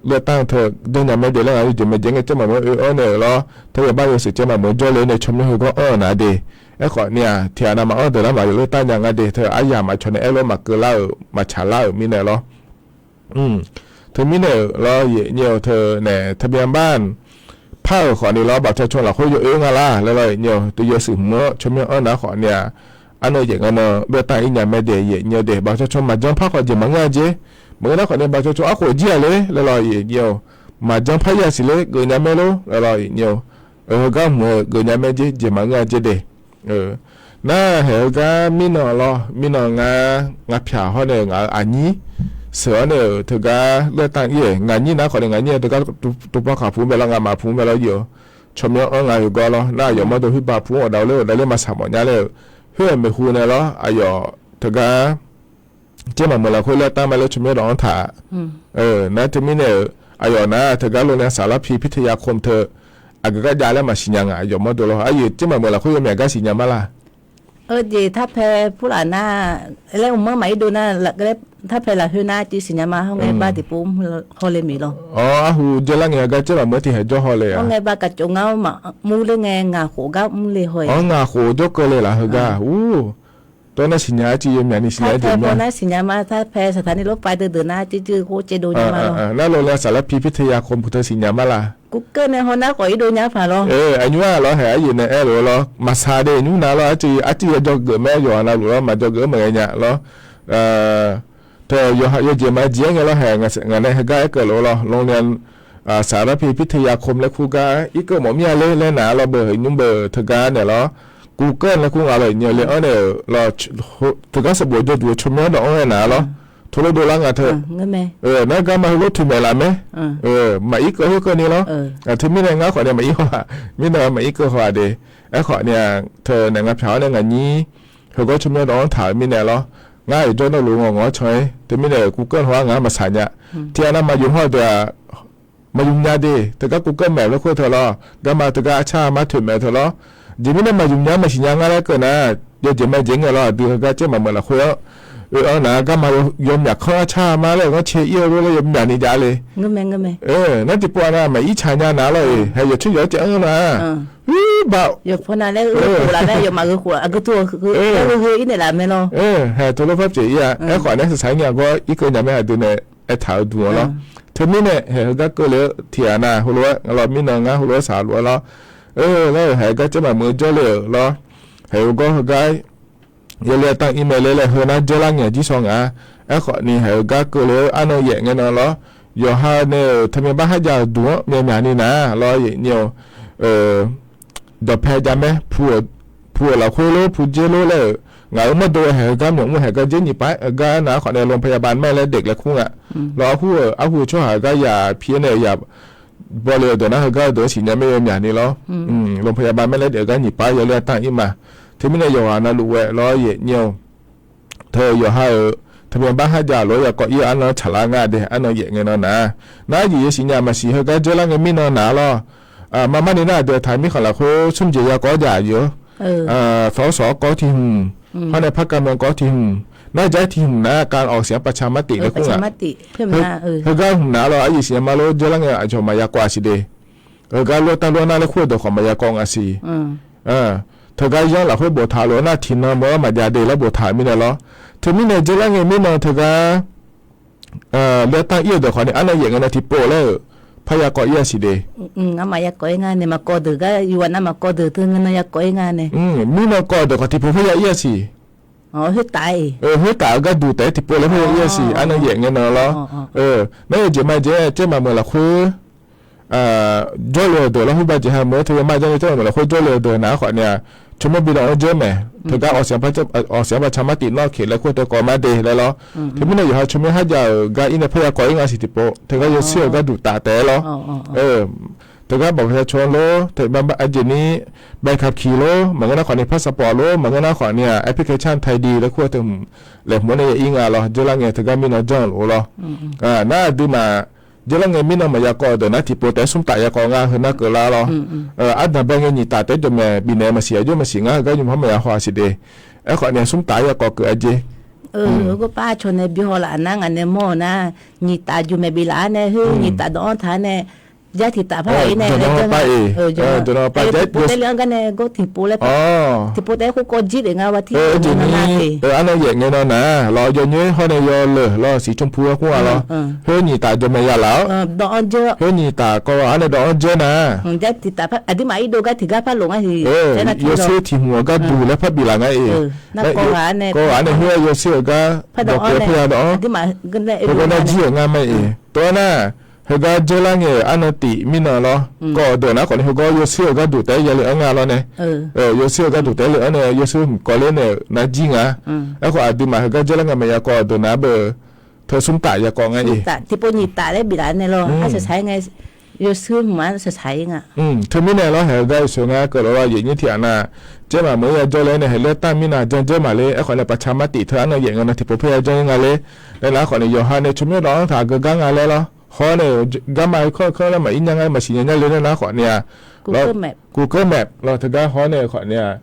laertav teu janr nya maer de laer ngaq-eu jeq maeq jae ngae caer maqmeuq oe-awr nae-euq lawr, teu yawqbar yawshuif caer maqmeuq jawr le nae tsawrmyanr heugar anr-eu nar de. Aerkhawf ni-a tiqghaq navmaqanr deuq lar maqya laertav nya nga de, teu aryamq maqcawq nae aerlof maqkeuv lar-euq maqtsaq lar-euq mirnae lawr. Teumirnae-euq lawr, yaeq nyir-eu teu nae teu byanr bar par-euq khawf ni lawr, baqpaqca cawv lafkhoer yaw oer nga lar laer lawr, yaeq nyir-eu teu yawshuif hmq-anr tsawrmyanr anr nar khawf ni-a, arnan yaeq nga nan laertav ir nya maer de, yaeq nyir-eu de, baqpaqca cawv maqjanr par khawf jeq maqngeur-a jer. Maqngeur nar khawf ni baqpaqca cawv arkhof jir-a le laer lawr, yaeq nyir-eu maqjanr par ya siqle geuf nya maer lor laer lawr, yaeq nyir-eu heugar hmq-eu geuf nya maer jer, jeq maqngeur-a jer de. Nar haeq heugar mirnan lawr, mirnan ngar, ngaq pyaq hawr nae ngaq-euq aqnyir sheuq-awr nae-euq teugar laertav ir-aeq, ngaq nyir nar khawf ni ngaq nyir-eu teugar tuvpar khaq pu mae lawr, ngaqmaf pu mae lawr, yaeq-eu tsawrmyanr anr nga heugar lawr. Nar aqyawf mawrdo khoerba pu-anr awqdaq le awqdaq le maqsaq mawf nya laer-euq, khoer-euq maeqhu nae lawr, aqyawf teugar caer maqmeuq lafkhoer laertav ma laer tsawrmyanr dawq-anr taq. Nar teumirnae-euq aqyawf nar teugar lo nae saflar pi pirteuya kmq teu aqgeu gar jav laer maqsiq nya ngaq, aqyawf mawrdo lawr. Aqyawf caer maqmeuq lafkhoer yawmyaq gar siqnya ma laq. Eujeq tarpae purlaf nar, laer uqmanr maq ir dov nar laf laer Tarpae lafkhoer nar cuiv siqnya ma, hawr ngae bar tiqpov mr haw le miq lawr. Awr, arhu dzaelar ngae heugar caer maqmeuq tiq haeq jawr haw le-a. Hawr ngae bar kaqcof ngar maqmr ler ngae, ngaq khof gar mr le haw-iq. Awr, ngaq khof jawrkeuv le laf heugar. Ur, tawr nar siqnya arcuiv yawmyaq ni siqnya jeq ma. Nar siqnya ma, tarpae saqtaq ni lof pav deuq deuq nar cuiv cuiv khof caevdov nya ma lawr. Nar lo le saqlar pi pirte ya khom teu siqnya ma la. Kuvkeuv nae hawnar khawf irdov nya paq lawr. Aqnymr-aq lawr, haeq aryaef nae aer lof-aer lawr, maqsaq de nymr nav lawr, arcuiv arcuiv ya jawrgeuf mae, yawqha navluf lawr maqjawrgeuf-eu maqghae nya lawr. Teu yawqha yawjeq maqjeq-aer ngae lawr, haeq ngaq nae heugar aerkeuv lof-aer lawr, lawr nae saqlar pi pirte ya khom laer kur gar irkeuv mawf mir-a ler laer naq lawr, beuq nymr beuq teugar naeq lawr. Kuvkeuv nae kur nga lawr, nyae le-anr nae-euq lawr, teugar sanqbof jawrduq-eu tsawrmyanr dawq-anr aer naq lawr. Teulof dovlar nga teu. Nar garma heulof toeqmaeq laf mae. Maqir keuv khoerkeuvni lawr. Teumirnae ngar khawf nae maqir haw-aq, mirnae maqir keuv haw-aq de. Aerkhawf nae-aq teu naeq nga pyaq-awr nae ngaq nyir heugawr tsawrmyanr dawq-anr taq-euq mirnae lawr. Ngar-euq jawrnar luf ngawq ngawq-anr can-ir. Teumirnae-euq kuvkeuv haw-ar ngaq-anr maqsaq nya. Tiqghaq nav maqyuf haw-eu deuq-aq, maqyuf nya de. Teugar kuvkeuv maeq laer khoer teu lawr, garma teugar arcar mar toeqmaeq teu lawr. Jeq mirnae maqyuf nya maqsiq nya ngar laer keuv nar, yawjeq maqjeq ngae lawr, aqdui heugar caer maqmeuq lafkhoer-anr oe-anr nar garma yawmyaq kanr arcar mar laer-euq ghanrcae ir-eu lor laer yawmyaq ni jav le. Nar tiqpov-aq nav maqir tsaq nya naq lawr-eq, haeq yawqtser yawq-aer caev-anr nar, yawqpaw nav laer-eu khof laf laer yawmaf gheu khof aqgeu tov-eu heu-ir naeqlaf mae lawr. Haeq teulof par pyeuf ir-a. Aerkhawf nae saqsaq-ir nya gawr irkeuv nya mae, aqdui nae aertaq-eu duq-anr lawr. Teumirnae haeq heugar keuvle-eu tiqghaq nav heulof-aer lawr, mirnan ngar heulof-aer saqluf-aer lawr. Laer-euq haeq gar caer maqmeuq-eu jawrle-euq lawr. Haeq-eu gawr heugar yawle-aer tanr ir mae le laer heunar dzaerlar ngae jir shaw ngaq-a. Aerkhawf ni haeq-eu gar keuvle-eu arnan yaef ngae nan lawr. Yawqha nae-euq teumyan bar harjav-euq duq-anr myavmyaq ni naq lawr, yaef nyae-eu dawqpae jav mae. Pu-euq lafkhoer lor, pu dzer lor laer-euq ngaq-euq mawrdo haeq heugar myawq mr haeq gar dzer nyiq pav-aer heugar nar khawf nae โรงพยาบาล mae laer daef laer kur nga. Lawr arhu-eu tsawrhaq heugar yaq pi-aer nae yaq bawle-eu deuq nar heugar-eu deuq-anr siqnya mae, yawmyaq ni lawr. โรงพยาบาล mae laer daef-eu gar nyiq pav yawle-aer tanr ir ma. Teumirnae yawqghaq navluf ghae lawr yaef nyae-eu teu yawqha-euq teumyan bar harjav lof-aer yakawv ir-eu arnan tsaqlar nga de, arnan yaef ngae nan naq. Nar jeq yasiq nya maqsiq heugar dzaerlar ngae mirnan naq lawr. Marmarni nar aqdui taq mirkhanq lafkhoer smr jeq yakawv-awr jaq aqyuif-awr, sawq-awr sawq-awr kawv tiq hmq, hawr nae par kavmyan kawv tiq hmq, nar jav tiq hmq nar การออกเสียงประชามติ laer kur nga. Heugar hmq naq lawr, arjeq siqnya ma lor, dzaerlar ngae aqcawq maqya kawv-a siq de. Heugar lof-aer tanr lof-aer nar laer kur-eu deuq khawf maqya kawv nga siq. Teugar yanr lafkhoer boftaq lof-aer nar tiqnan meuq-anr maqjav de laer boftaq-euq mirnae lawr. Teumirnae dzaerlar ngae mirnan teugar lof-aer tanr ir-eu deuq khawf ni arnan yaef ngae nan tiqpov laer-euq parya kawv ir-a siq de. Ngamaf ya kawv ir nga nae, maqkawv deuq gar yawqghaq nav maqkawv deuq teu ngae nan ya kawv ir nga nae. Mirnan kawv-eu deuq khawf tiqpov parya ir-a siq. Khoertaf-eu gharduq taef-aer tiqpov laer parya ir-a siq, arnan yaef ngae nan lawr. Nar yawjeq ma jeq-aer caer maqmeuq lafkhoer jawrle-eu deuq lawr, khoerbar jeq ha meuq-aer teu yawmar janr-eu caer maqmeuq lafkhoer jawrle-eu deuq naq-aer khawf ni-aq, tsawrmyanr bi dawq-anr dzer mae. Teugar ออกเสียงประชา- ออกเสียงประชามตินอกเขต laer kur-eu teu kawv mar de laer lawr. Teumirnae yawqha tsawrmyanr harjav-euq gar ir nae parya kawv ir nga siq tiqpov, teugar yawshuir-euq gharduq taf taef-aer lawr. Teugar บัตรประชาชน lor, teu arjeq ni ใบขับขี่ lor, maqngeur nar khawf ni พาสปอร์ต lor, maqngeur nar khawf ni-aq แอปพลิเคชันไทยดี laer kur-eu teu hmq laeqhmq-anr nae ya ir nga lawr, dzaerlar ngae teugar mirnan janr-euq lof-eu lawr. Nar aqduimaf dzaerlar ngae mirnan maqya kawv-eu deuq nar tiqpov taef-aer smr taf ya kawv nga, heunar keuvlar lawr. Ardanq bae ngae nyiq taf taef-aer jawqmaeq bifnaeq maqsiq, aqjox maqsiq ngar heugar nymq-anr maqya haw-a siq de. Aerkhawf nae smr taf-aer ya kawv keuv-a jer. Heugar par caw nae bi haw laf nar ngaq nae mawr-eu nar, nyiq taf jawqmaeq biflaf-ar nae, khoer nyiq taf dawq-anr taq-ar nae, jar tiq taf par laf-ir nae, tiqpov taef-aer khoerkawv jir lef nga, tiqpov taef-aer khoerkawv jir lef nga. Arnan yaef ngae nan naq lawr, yawnyoer hawr nae yawleuq lawr, siqcmr pu-aer kur nga lawr. Khoer nyiq taf jawqmaeq ya laf-awr, khoer nyiq taf kawv-ar nae dawq-anr dzer nar, aqduimaf irdov gar tiqgar par lof ngar siq, yawshuir tiqhmq-eu gharduq laer par biflaf nga-iq. Kawv-ar nae khoer-aer yawshuir-euq gar dawqpyaeq parya dawq-anr heugar nar jir-euq ngar ma-iq. Tov-aer nar, heugar dzaerlar ngae-euq arnan tif mirnan lawr, kawv-euq deuq nar khawf ni heugar yawshuir-euq gharduq taef-aer yale-anr nga lawr nae. Yawshuir-euq gharduq taef-aer le-anr nae yawshuir hmq kawv ler naeq-euq nar jir nga. Aerkhawf aqduimaf heugar dzaerlar ngae maqya kawv-euq deuq nar beu teu smr taf ya kawv nga-iq. Tiqpov nyiq taf laer biflaf nae lawr, arsaq saq-ir ngae, yawshuir hmq-anr saq saq-ir nga. Teumirnae lawr, haeq-eu gar yawshuir ngar keuv lof-aer yaeq nyir tiqghaq nav, dzaer maqmeuq-ir ya jawrle-aer nae haeq ler tanr mirnae jan dzaer maqler. Aerkhawf nae ประชามติ teu arnan yaef ngae nan tiqpov par ya janr-ir nga ler. Laer nar khawf ni yawqha nae tsawrmyanr dawq-anr taq geugar nga laer lawr. Hawr nae garma khoer khoer lar maqir nya ngar maqsiq nya nya le laer nar khawf ni-aq, กูเกิลแมป lawr teugar hawr nae khawf ni-aq,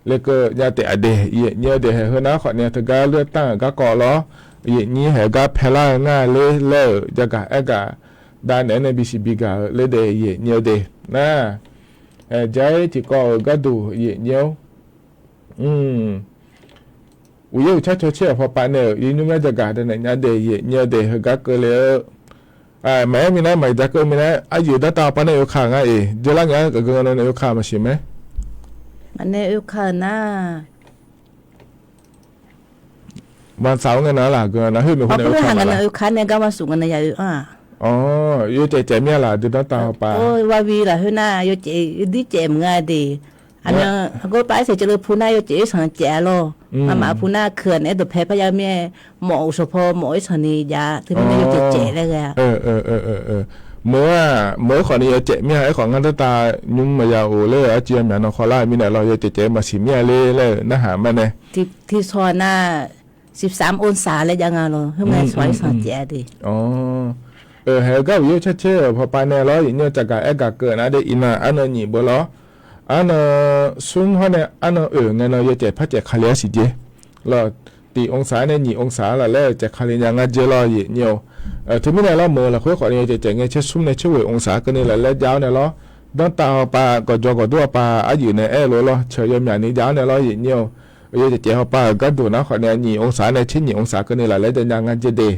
lekeuv nya taef-a de, yaeq nyae-eu de, haeq heu nar khawf ni-aq teugar ler tanr-euq garkawv lawr. Yaeqnyir haeq gar paelar-eu ngar ler laer-euq jagaq aergaq, dav naeq-aer nae bisiq bigaq-eu ler dae yaeqnyir-eu de. Nar, jair tiqkawv-euq gharduq yaeqnyir-awr, uqyaer uqcar caw caer-euq pawpav nae-euq yaernymr laer jagaq dav naeq nya de yaeqnyir-eu de. Heugar keuvle-eu maqaer minav-aer maq-iq ja keuv minav-aer, arjeuq danrtav pawpav nae oeka-euq nga-iq, dzeurlar ngae-aer gaqgeu nae oeka-eu maqsiq mae. Maqnae oeka-euq nar, maqtsaq-awr ngae nan laf geu nar, khoer maeqhu nae oeka-a nae gar maqsuf ngae nan ya oe-anr-aq. Yawcaef caef mir-a laf, deuq danrtav pawpav. Ghawqvi lafkhoer nar yawcaef, yawdir caef maqnga de. Aqmyan aqgawr pav aer saeq ceuv leu pu nar yawcaef irsanq caef-a lawr. Maqmaf pu nar keuq-aq naeq-aer dawqpae parya mir-aer, mawf-euq shawqpaw mawf irsanq ni jav teu mirnae yawcaef caef laer ghae-a. Meuq-aq, meuq-aer khawf ni yawcaef mir-a. Aerkhawf ngar danrtav nymr maqya of ler-euq arcuiv yamyaq nan khawlar-eu mirnae lawr, yawcaef caef-eu maqsiq mir-a ler laer-euq narhaq ma nae. Tiqsawq nar, สิบสาม องศา laer jav nga lawr, khoerngae shawq-a irsanq caef-a de. Haeq-eu gar uqyaer uqcar caer-euq pawpav nae lawr, yaeqnyir-eu caqgaq aergaq keuv nar de, iqnan arnan nyiq beu lawr, arnan smr hawr nae arnan oeq ngae nan yawcaef par caef kali-aer siq jer. Lawr, tiq องศา nae nyiq องศา laf laer-euq caef kali nya ngar jer lawr yaeqnyir-eu. Teumirnae lawr meuq-eu lafkhoer khawf ni yawcaef caef ngae tser smr nae tser ghoeq องศา keuvni laf laer jav-awr nae lawr, danrtav pawpav gawqjawq gawqdur pawpav arjeuq nae aer-eu lof-aer lawr, ceuq yawmyaq ni jav-awr nae lawr yaeqnyir-eu. Yawcaef caef pawpav-euq gardeuq nar khawf ni nyiq องศา nae tser nyiq องศา keuvni laf laer jav nya ngar jer de.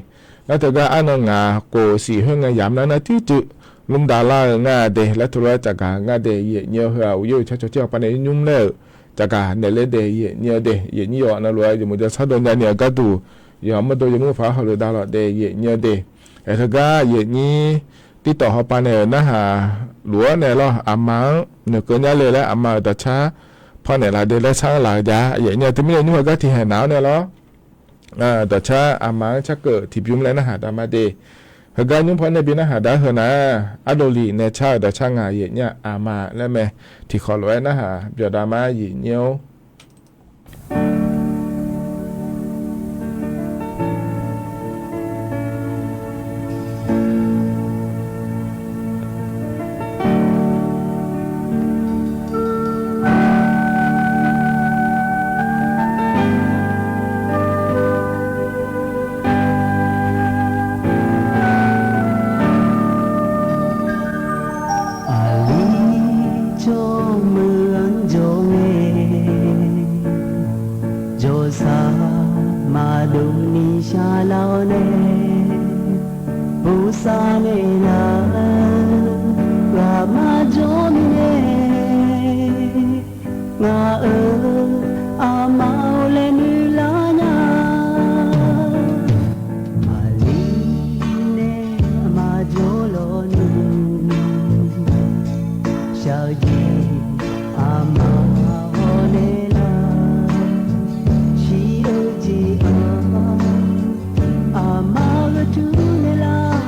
Nar teugar arnan ngaq khof siq khoerngae yamq nar nar tuirtuir lmr dav lar-eu nga de laer teulof-aer caqgaq nga de yaeqnyir-eu. Heu-aq uqyaer uqcar caw caer pawpav nae nymr laer-euq caqgaq naeq ler de yaeqnyir-eu de. Yaeqnyir yawqha navluf-aer yawmuiq jawrshar dov nya ni-euq gharduq, yawqha mawrdo yawmuiq paq-aer hawluf davlawq de yaeqnyir-eu de. Aer teugar yaeqnyir tirtawq hawpav nae-euq narhaq luf-awr nae lawr, aqma-anr noeqkeuv nya le laer aqma-euq dawqcar pawnaeq laf de laer sar-anr laf-eu jav yaeqnyir-eu. Teumirnae nymr heugar tiqhaeq naq-awr nae lawr, dawqcar aqma-anr carkeuv tiqbymr laer narhaq dav ma de. Heugar nymr pawnae bi narhaq dav-aer heu nar, ardovliq nae car-euq dawqcar ngaq yaeqnyir-a aqma laer mae. Tiqkhawf lof-aer narhaq byawq dav ma yaeqnyir-or. Aqli jawr meuq-anr jawr ngae, jawrsar maqdov ni sharlar-awr nae, bosav naeqlaf-eu ghaq marjawr mirnae, ngaq-euq aqma-or laer noeqlar nya. Aqli nae maqjawr lawq ni, shaq-eu jeq aqma hawr naeqlaf, shir-eu jeq-anr aqma gheurtur naeqlaf.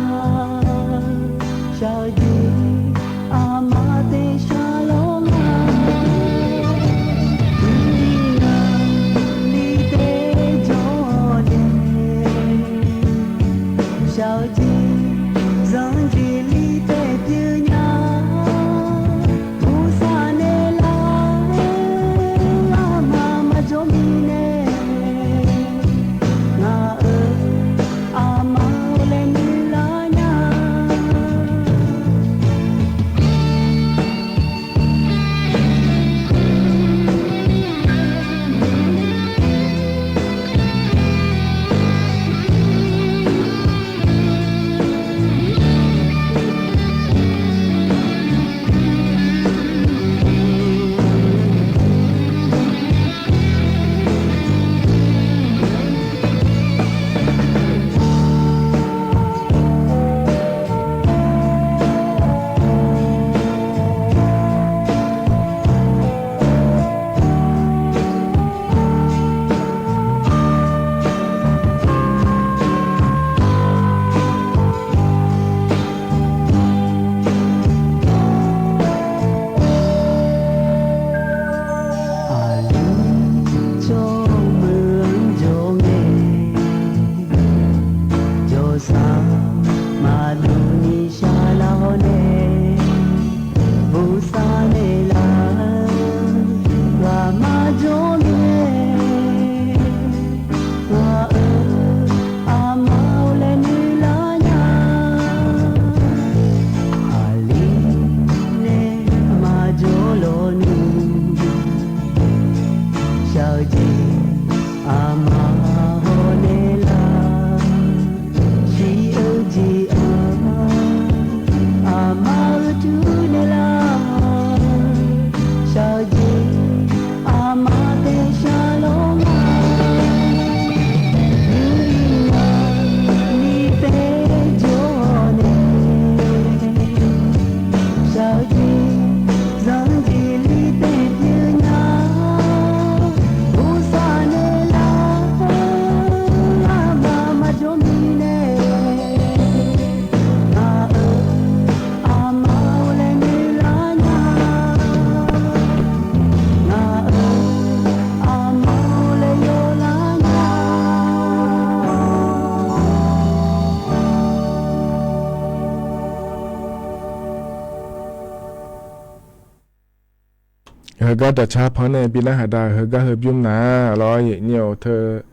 Heugar dawqcar pan nae bi narhaq da-euq heugar heubymr nar lawr, yaeqnyir-awq teu.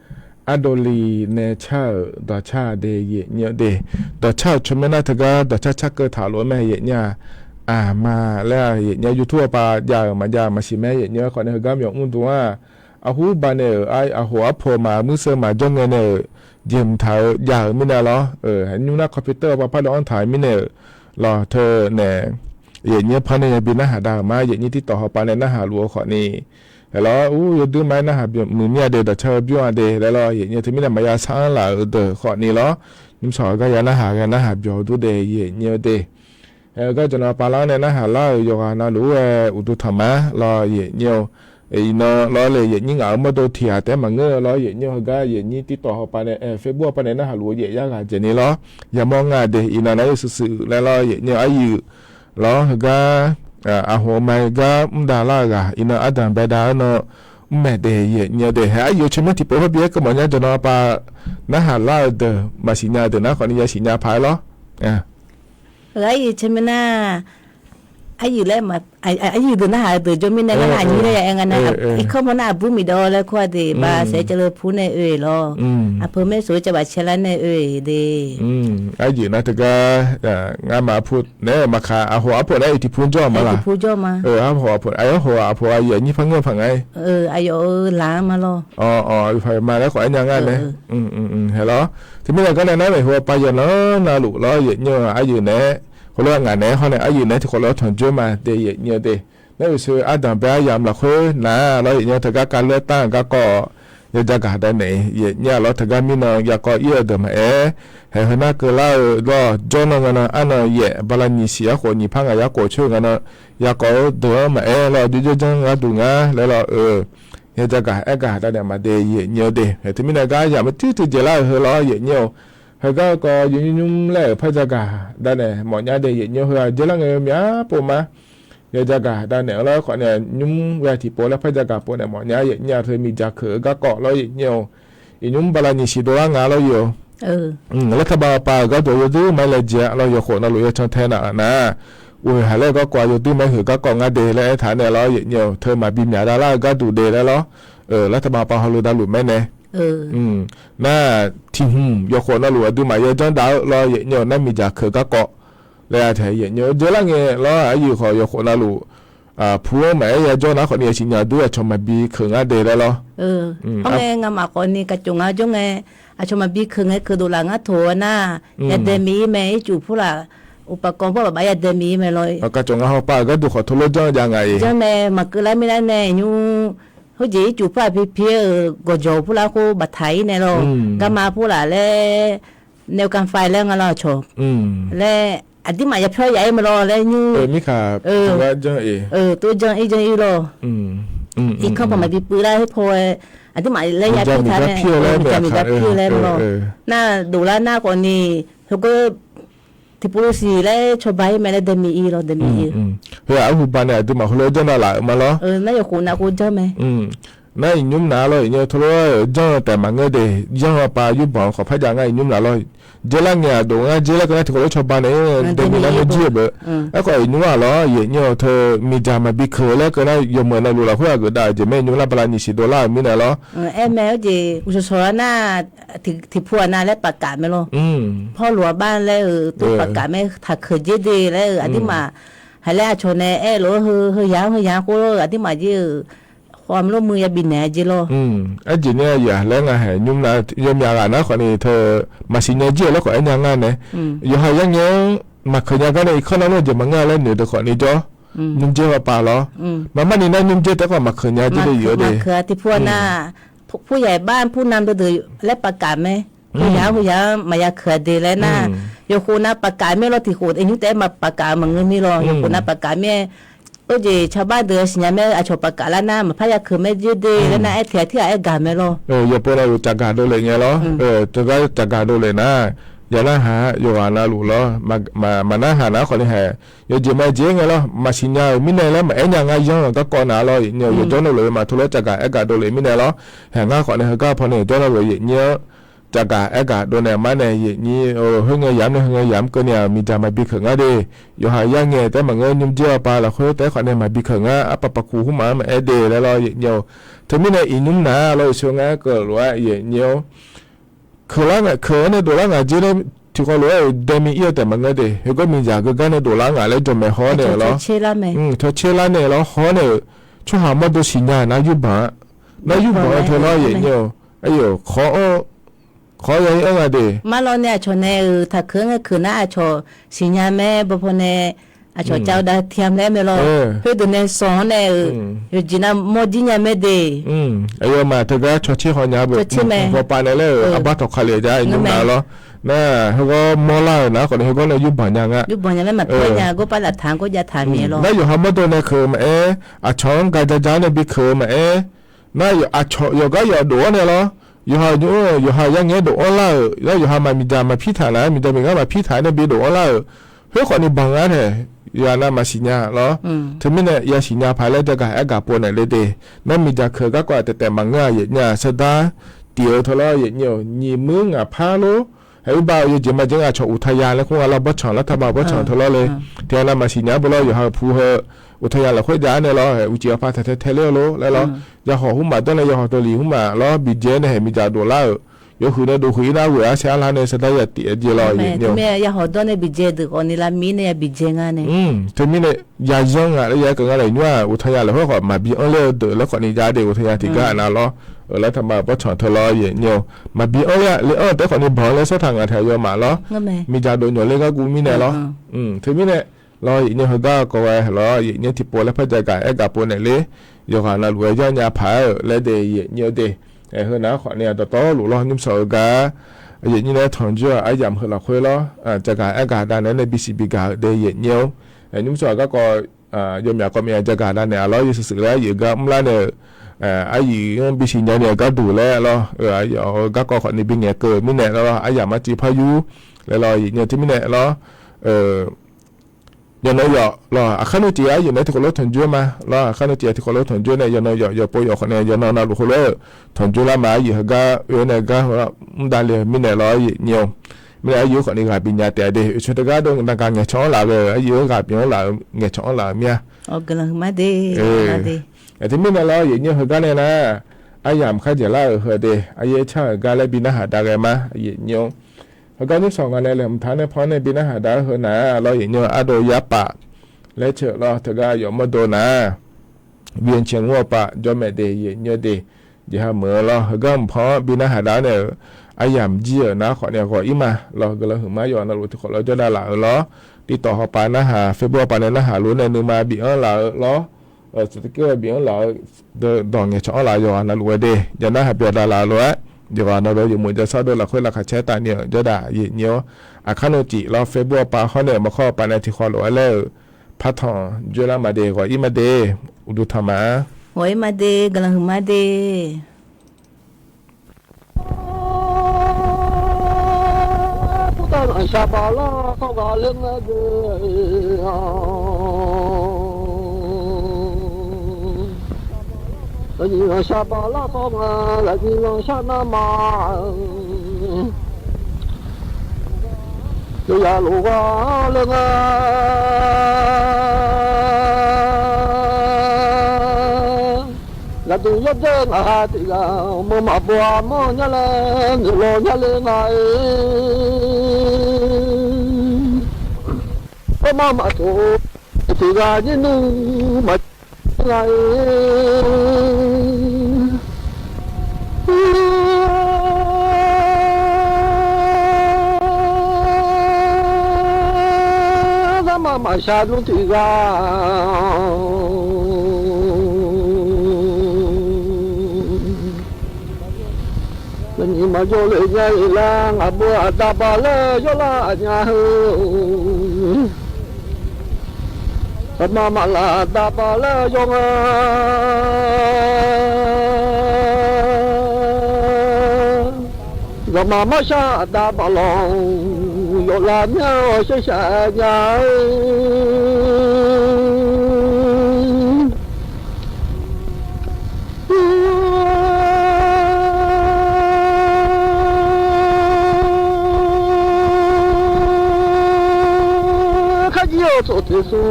Ardovli nae car-euq dawqcar de yaeqnyir-awq de. Dawqcar-euq tsawrmyanr nar teugar dawqcar carkeuv taq lof-aer mae yaeqnyir-aq. Aqma laer-aq yaeqnyir YouTube-awr pav jav-euq maqjav maqsiq mae yaeqnyir-awr khawf nae heugar myawq mr duq-anr-aq, aqhur ba nae-euq aqhof arpoeq maq muirseuv maq jawr ngae nae-euq jeqhmq taq-eu jav-euq mirnae lawr. Nymr nar computer-awr pav par dov-anr taq-eu mirnae-euq lawr teu nae yaeqnyir par nae yabi narhaq da-euq ma. Yaeqnyir tirtawq hawpav nae narhaq luf-eu khawfni, aerlawr ur yawduir ma-aer narhaq muiq mir-a de, dawqcar-eu bymr-a de laer lawr, yaeqnyir teumirnae maqya sar-anr laf-euq deuq khawfni lawr. Nymrshawq heugar ya narhaq ghae narhaq byawq dur de yaeqnyir-eu de. Heugar jaqnan pav lar-anr nae narhaq lar-euq yawqghaq navluf-ur-aer uqduq tanq ma lawr yaeqnyir-eu. Iqnan lawr le yaeqnyir ngaq-euq mawrdo tiq ghaq taef-aer maqngeur-eu lawr yaeqnyir-eu heugar yaeqnyir tirtawq hawpav nae Facebook-awr pav nae narhaq luf-eu yaef yar ghaq dzaeqni lawr. Yamawr nga de iqnan nar yawshuif shuif laer lawr yaeqnyir-eu aryiq lawr heugar aqhof ma-eu gar mr dav lar-eu ghaq iqnan ardanq baedav-aer nan mr maeq de yaeqnyir-eu de. Hae aryiq-eu tsawrmyanr tiqpov par bi-aer keuv mawf nya jaqnan pav narhaq lar-eu deuq maqsiq nya-eu deuq nar khawfni yasiq nya paq-aer lawr. Aryiq tsawrmyanr nar aryiq laer aryiq deuq narhaq-eu deuq jawr mirnae ngar nar aqnyir laer ya aer nga nar, irkanr paw nar aqbur miqdawv laer kur-a de, ba saef-aer cavleu pur nae oe lawr. Aqpeu maer soq-aer cavbaf caelar nae oe de. Aryiq nar teugar ngamaf arpur naeq-aer maqkaq aqhof arpoeq naeq-aer tiqpur jawr-a ma laq? Arhof arpoeq aqyawf hof-aq arpoeq aqyuif aqnyir par ngeur paq nga-ir. Aqyawf-eu laq-anr ma lawr. Awq, yawqpaq yawqma laer khawf aer nya ngar nae. Hae lawr. Teumirnae gar nae nar maeqhu pav yawqnan navluf lawr yaeqnyir-eu aryiq naeq-aer, heulof-aer ngaq naeq-aer hawr nae aryiq naeq-aer tiqkhawf lof-aer tanqjoer ma de yaeqnyir-eu de. Nar uqshoe ardanq bae aryamq lafkhoer nar lawr yaeqnyir-eu teugar kavleur tar-euq garkawv yaw jagaq dav naeq-iq yaeqnyir-aq lawr teugar mirnan yakawv ir-eu deuq maqaer, haeq heu nar keuvlar-eu lawr jawr nan nga nan arnan yaef bala nyiq siq arkhof nyiq par ngaq yarkhof coer nga nan yakawv-eu deuq-anr maqaer lawr jawrjawr janr gharduq ngar laer lawr-eu. Yaw jagaq aergaq dav naeq maqde yaeqnyir-eu de. Hae teumirnae gar yamq-eu tuir teujaeq lar-euq heu lawr yaeqnyir-eu. Heugar-eu kawv yawnymr nymr laer-euq par jagaq dav naeq mawf nya de yaeqnyir-eu heu-aq dzeurlar ngae yawmyaq pov ma. Yaw jagaq dav naeq-eu lawr khawf nae nymr ghae tiqpov laer par jagaq pov naeq mawf nya yaeqnyir-aq teu miqdzaq keuq-eu garkawv lawr yaeqnyir-eu. Iqnymr bala nyiq siq dovlar nga lawr-eu. Lar taqbav pav-euq gharduq yawduir ma-aer laejae-a lawr yawkhof navluf yacan tae naf-euq nar, oeq haq laer-eu garkawv yawduir ma-aer huiq garkawv ngar de laer aertaq nae lawr yaeqnyir-eu teu maqbi myaq dav lar-eu gharduq de laer lawr. Lar taqbav pav hawleu davluf maer nae nar, tiq hmq yawkhof navluf aqduimaf yajanr dav-eu lawr yaeqnyir-eu nar miqdzaq keuq garkawv laer-a tae yaeqnyir-eu dzeurlar ngae lawr aryiq khawf yawkhof navluf pu-anr maqaer yajawr nar khawfni yasiq nya dur aqcawq maqbi keuq ngar de laer lawr. Hawr ngae ngamaf khawfni kaqcof ngar jawr ngae, aqcawq maqbi keuq ngae keuq dovlaf ngar toq-a nar, yadae miq-ir mae ircuf purlaf, uqpaf kawv pur bafbaf yadae miq-ir mae lawr. Kaqcof ngar hawpav-euq gharduq khawf teulof janr jav nga-iq. Janr mae maqkeuv lar mirlar nae nymr, heujeq ircuf purlaf pi pi-euq gawqjawq purlaf khoer baftaq-ir nae lawr, garma purlaf laer, nae kanfai laer nga lawr aqcawq laer, aqdirmaf yapyawr ya-ir mae lawr laer nymr, mirkaq, tov janr-ir janr-ir lawr. Irkanr paw maqbi puiv lar her paw-aer, aqdirmaf laer yapyawr taq nae, mqjaq miqdzaq pyir laer mae lawr. Nar dovlar nar khawfni, heugar tiqpov siq laer cawba-ir mae laer dae miq-ir lawr dae miq-ir. Heu-aq arhu ba nae aqduimaf heulof-aer janr dav laf-euq ma lawr. Nar yawkhof navluf janr mae. Nar iqnymr naf lawr iqnymr teulof-aer janr-eu taef maqngeur de, janr-eu pav yurbanq-eu khawf par jav ngar iqnymr naf lawr. Dzeurlar ngae aqdov ngar dzer laer keuv nar tiqkawv lof cawba nae dae miq nar nae jir-eu beu. Aerkhawf iqnymr-aq lawr yaeqnyir-eu teu miqdzaq maqbi keuq laer keuv nar yawmeuq navluf lafkhoer aqgeuf dav-euq jeq mae iqnymr nar bala nyiq siq dovlar-euq mirnae lawr. Aer mae arjeq uqshoq shawq-a nar, tiqpov-aq nav laer pafkaf mae lawr. Pawrluq-aq bar laer-euq tov pafkaf mae taqkeuq jer de laer-euq aqdirmaf, haq laer aqcawq nae aer-eu lof-aer heu heu yaq-anr heu yaq-anr khoer aqdirmaf jer-euq khawf maqlor muiq yabi naeq-a jer lawr. Arjeq nar yaq laer nga haeq nymr nar yawmyaq ghaq nar khawfni teu maqsiq nya jir-eu laer khawf aer nya ngar nae, yawqha yar ngae-anr maqkeuq nya gar nae irkanr nar lor jeq maqngeur laer noeq deuq khawfni jawr. Nymrjer hawpav lawr. Maqmarni nar nymrjer taef khawf maqkeuq nya jir de yoeq de. Maqkeuq-a tiqpov-a nar, pur yaq bar pur nam deuq deuq laer pafkaf mae. Heu yaq-anr heu yaq-anr maqya keuq-a de laer nar, yawkhof nav pafkaf mir lawr tiqkhof iqnymr taef-aer maqpafkaf maqngeur mir lawr yawkhof nav pafkaf mir-aer, orjeq cawba deuq siqnya mae-eu aqcawq pafkaf lar nar maqpar ya keuq mae jer de laer nar aer tiq ghaq tirghaq aer gaq mae lawr. Yawpov navluf caqgaq dovlef ngae lawr. Teugar caqgaq dovlef nar, ya narhaq yawqghaq navluf lawr, maqnarhaq nar khawfni haeq yawjeq maqjeq ngae lawr maqsiq nya-euq mirnae laer maqaer nya ngar yanr-euq garkawv nav lawr yaeqnyir-eu yawjawr navluf-eu maqtov lof-aer caqgaq aer gaq dovlef mirnae lawr. Haeq ngar khawfni heugar pawnae yawjawr navluf yaeqnyir-anr jagaq aergaq dovnaeq ma nae yaeqnyir-eu khoerngae yamq nae khoerngae yamq keuvni-aq miqdzaq maqbi keuq ngar de. Yawqha yarngae taef maqngeur, nymrjir-awr pav lafkhoer taef khawf nae maqbi keuq ngar, arpaf paf kuv khoermaf-anr maqaer de laer lawr yaeqnyir-or. Teumirnae iqnymr naq-a lawr, iqsur ngar keuv lof-aer yaeqnyir-or. Keuq lar ngaq, keuq-anr nae doflar ngaq jer laer tiqkhawf lof-aer-euq daemi ir-eu taef maqngeur de. Heugar miqdzaq geugar nae doflar ngaq laer jawqmaeq haw-awr nae-euq lawr, tawqtser lar nae lawr haw-awr nae-euq, tsawrhaq mawrdo siqnya nar yurbanq-a. Nar yurbanq-eu teu lawr yaeqnyir-or. Aer-eu khawf-anr khawf-anr ya ir-anr nga de. Marlawr nae aqcawq nae-euq taqkeuq-anr ngae keuq nar aqcawq siqnya mae baw paw nae aqcawq cav-eu dav tiq yamq laer mae lawr. Khoerdeuq nae sanq-anr nae-euq yawqjeq nav mawr jir nya mae de. Aqyawfmaf teugar cawtser haw nya beu, cawtser mae, paw pav nae laer-euq arbar tawq kali-eu jar iqnymr naq lawr. Nar heugar mawrlar-euq nar khawf nae heugar nae yurbanq nya nga. Yurbanq nya mae, maqpar nya gawrpar laftaq-anr gawrjav taq-eu mirnae lawr. Nar yawqha mawrdo nae keuq-eu maqaer, aqcawq-anr ga ja ja-awr nae bi keuq-eu maqaer, nar aqcawq yawqgar yawf dof-awr nae lawr, yawqha nymr-eu yawqha yarngae-aer dof-anr lar-euq, yawqha maqmiqdzaq maqpir taq nar miqdzaq miqgar maqpir taq-aer nae bi dof-anr lar-euq, khoer khawfni banq-anr nae yawqha navmaqsiq nya lawr. Teumirnae yasiq nya paq laer jagaq aergaq pov naeq le de. Nar miqdzaq keuq garkawv-aq taef taef maqngeur-aq yaeqnyir-aq sardar tif-eu teu lawr yaeqnyir-or, nyiq muir ngaq par lor. Haeq uiqbav-euq yawjeq maqjeq nga cawq uqtaya laer kur nga lawr, bawrtsanq lar taqma bawrtsanq teu lawr le. Tiqghaq navmaqsiq nya-anr beu lawr, yawqha-euq pu heu uqtaya lafkhoer jav-anr nae lawr, haeq uqcif aqpaq taqtae tae ler-eu lor laer lawr. Yawhawq hmr maf dawr nae yawhawq dawq li hmr maf lawr, biqdzae nae haeq miqdzaq doflar-euq, yawhuiq nae dov huiq-ir nar ghoeq-ar saer arlar nae sardar ya tif-aer jeq lawr yaeqnyir-or. Yawhawq dawr nae biqdzae deuq khawfni lavmir nae ya biqdzae nga nae. Teumirnae ya zanr nga laer ya keuv nga laf nymr-aq uqtaya lafkhoer khawf maqbi anr ler-eu deuq laer khawfni jav de, uqtaya tiqgar aqnav lawr. Euq lar taqma-euq bawrtsanq teu lawr yaeqnyir-or. Maqbi anr ler-a, le anr-eu taef khawfni banq-anr laer sawrtaq ngaq taeq aqyawfmaf lawr. Miqdzaq dov nyawq ler gar guv mirnae lawr. Teumirnae lawr yaeqnyir heugar kawv ghae lawr yaeqnyir tiqpov laer par jagaq aergaq pov naeq ler. Yawqghaq navluf-aer janrnya paq-aer-euq laer de yaeqnyir-eu de. Aer, heu nav-anr khawfni-aq dawqtawvluf lawr nymrshawq heugar yaeqnyir nae tanqjur-aq aryamq heu lafkhoer lawr, jagaq aergaq dav naeq-aer nae bisiq bigaq-euq de yaeqnyir-or. Nymrshawq-aq garkawv yawmyaq kawv myav jagaq dav naeq-a lawr, yawshuif shuif laer yaeq gar mrlar nae-euq, aryuif-anr bisiq nya ni-euq garduq laer lawr, aqyawf-euq garkawv khawfni bingaeq keuv-eu mirnae lawr, aryamq arciv par yur laer lawr yaeqnyir-eu teumirnae lawr. Yawqnan yawf lawr, aqkar nuiv tiq-aer aryuif nae tiqkawv lof tanqjur ma lawr, aqkar nuiv tiq-aer tiqkawv lof tanqjur nae yawqnan yawf yawpov yawf khawfni yawqnan navluf khoerlof-aer tanqjur lar ma, aryuif heugar oe-aer nae gar heu mr davle-eu mirnae lawr yaeqnyir-or. Mirnae aryuif-anr khawfni ghaq bif nya taef-a de, oeqtsoeq teugar dov navgaq ngaeqcawq-anr laf ghae-euq aryuif-anr ghaq bif-anr laf-eu ngaeqcawq-anr laf-eu mir-a. Guiqlanq huiqma de. Aqjeq mirnae lawr yaeqnyir heugar nae nar, aryamq kharjeq lar-euq heu de, aryaer car-euq gar laer bi narhaq dav ghae ma yaeqnyir-or. Heugar nymrshawq nga nae laeqhmq taq-anr nae pan-anr nae bi narhaq dav-aer heu nar lawr yaeqnyir-or, ardov yarpaf laer ceuq lawr teugar yawf mawrdo nar, bi anqciq nmr-awr paf jawr maeq de yaeqnyir-eu de. Jeqha meuq-eu lawr heugar mq pan-anr bi narhaq dav-anr nae-euq aryamq jir-euq nar khawfni ghawq-ir ma lawr, guiqlanq huiqma yawf navluf tiqkawv lof jawrdav laf-euq lawr. Tiqtawf hawpaf narhaq, Facebook hawpaf nae narhaq lof-aer nae nuima bif-anr laf-eu lawr. Tsuif teugar bif-anr laf-eu dawq ngaeqcawq-anr laf yawqghaq navluf ghae de, jav narhaq bif-awr dav laf-eu lof-aer, yawqghaq navluf-eu yawmuiq jawrshawr deuq lafkhoer laqkhaq caer taf ni-euq jawrdav yaeqnyir-or. Aqkar nuiv tiq lawr Facebook hawpaf hawr nae maqkhawr hawpaf nae tiqkhawv lof-aer laer-euq partanq joerlar ma de, ghawq-ir ma de. Uqduq tanq ma. Ghawq-ir ma de, guiqlanq huiqma de. Purtav-anr shaqbaq lar khawr ghaq ler nga de. Lafnyiq lanq shaqbaq lar khawr nga, lafnyiq lanq shar nar ma. Yawqyaq lof ghaq ler nga. Yaqduq yawrdzer ngaq ha tiq ghaq, mawr maqbaw-a mawr nya laer, noeq law nya le nga-ir. Mawr maqtof tiq ghaq nyir nmr maq nga-ir. Zarma maqshaq nmr tiq ghaq, nyiq maqjawr le nya-ir lar, ngaq beu aqda baq laer yawlar nya heu. Aqma maqlaf aqda baq laer yawr nga. Zaqmar marshar aqda baq lawq, yawf lar myanr-awr sharshaq nya-ir. tsov teq smr,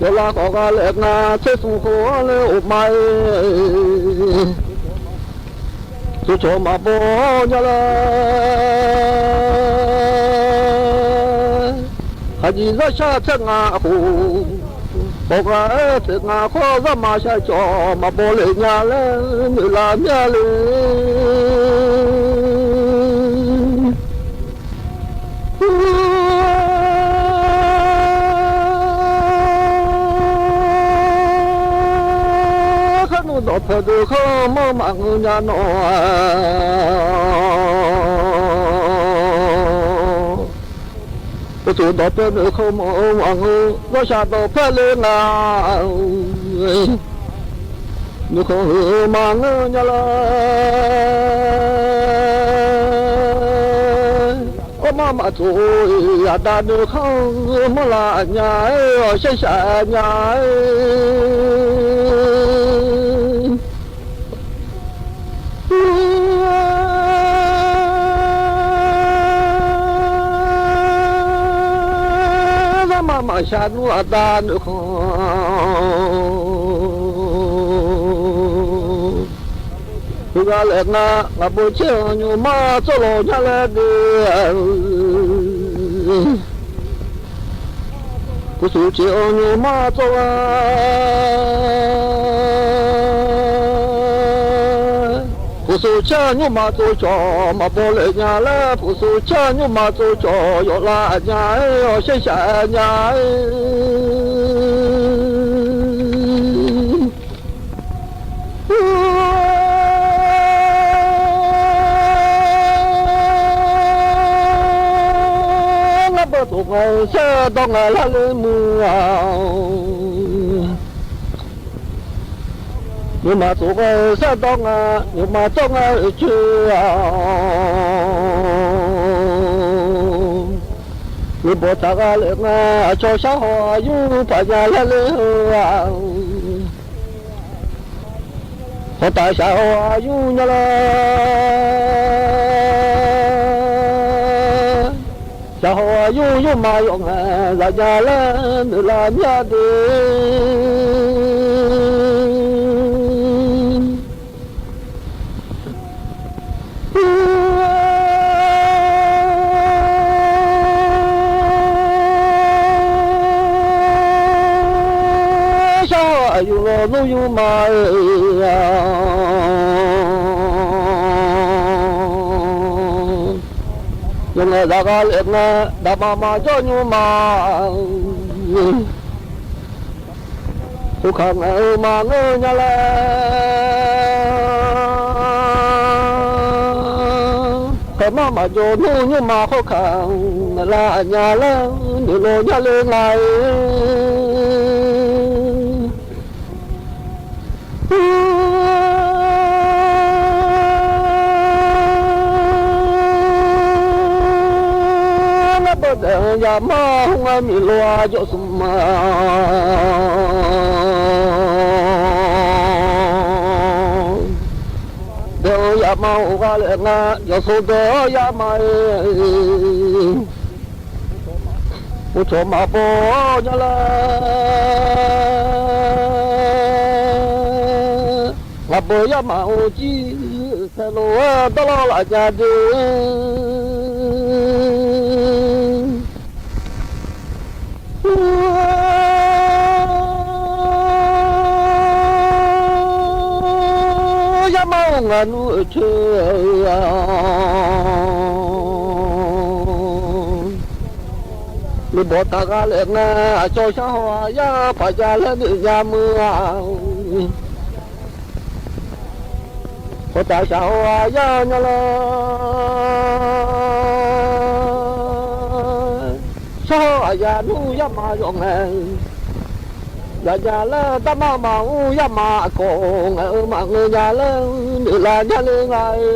yawqlav khawf gha laef nga, tser smr khof-anr laer of ma-ir, tsov cawq maqbaw nya laer, khaqnyiq zarshar tser ngaq khof, bawq ngaq-aer tser ngaq khawr, zarma shar cawq maqbaw le nya laer noeqlaf mya le. Kharnmr dawqpae deuq khanr manr maqngeur nya nawr-aq, uqduq dawqpae deuq khanr manr maqngeur, zawrshaq dawqpae le nga, nuikhanr heu maqngeur nya laer, armar maqtsov-iq aqda nuikhanr manr laf nya-aer, awq shaer shaq nya-aer, zarma maqshaq nmr aqda nuikhanr, heughaq laef nga, ngaqbov caer-anr nymrma tsawrlawq nya laer de. Puqsuq caer-anr nymrma tsawrlawq, puqsuq caer-anr nymrma tsawrcawq maqbaw le nya laer, puqsuq caer-anr nymrma tsawrcawq yawf laf nya-aer, awq shaer shaq nya-aer, ngar bawr tof ngae-eu saerdawr ngae lar ler muiq-aq, nymrma tsof ngae-eu saerdawr ngae, nymrma tsawr ngae-eu coer-aq, nuibawq taq gha laef ngae, aqcawq shar haw aqyur paq nya laer ler-eu-aq, hawtaf shaq haw aqyur nya laer, shaq haw aqyur yurma yawf ngae, zaf nya laer noeqlaf mya de. Shar haw aqyur lawnmr yurma-eu-aq, yawf ngae zaf gha laef ngae, daqma maqjawr nymrma khoerkaq ngaeq-eu maqngeur nya laer, kaqmar maqjawr nmr nymrma khoerkaq ngaeq laf nya laer noeqlawq nya le nga-eu. Ngar bawr daef-anr yamar hmr ngar miqlof-a jawrsmq ma. Daef-anr yamar-euq gha laef nga, yawqsov daef-anr yamar-aer, uqcawq maqbaw-awr nya laer, ngaqbawq yamar-euq jir taelof-aer dawrlawr laf nya de. Yamar-euq ngaq nmr oeq coer-a, nuibawq taq gha laef ngae, aqcawq shar haw aqyar paq jav laer noeq nya meuq-a. Hawtaf shaq haw aqyar nya laer, shar haw aqyar nmr yamar yawf ngae, zaf nya laer darmar maqmr yamar aqkawq ngaeq-eu maqngeur nya laer noeqlaf nya le nga-eu.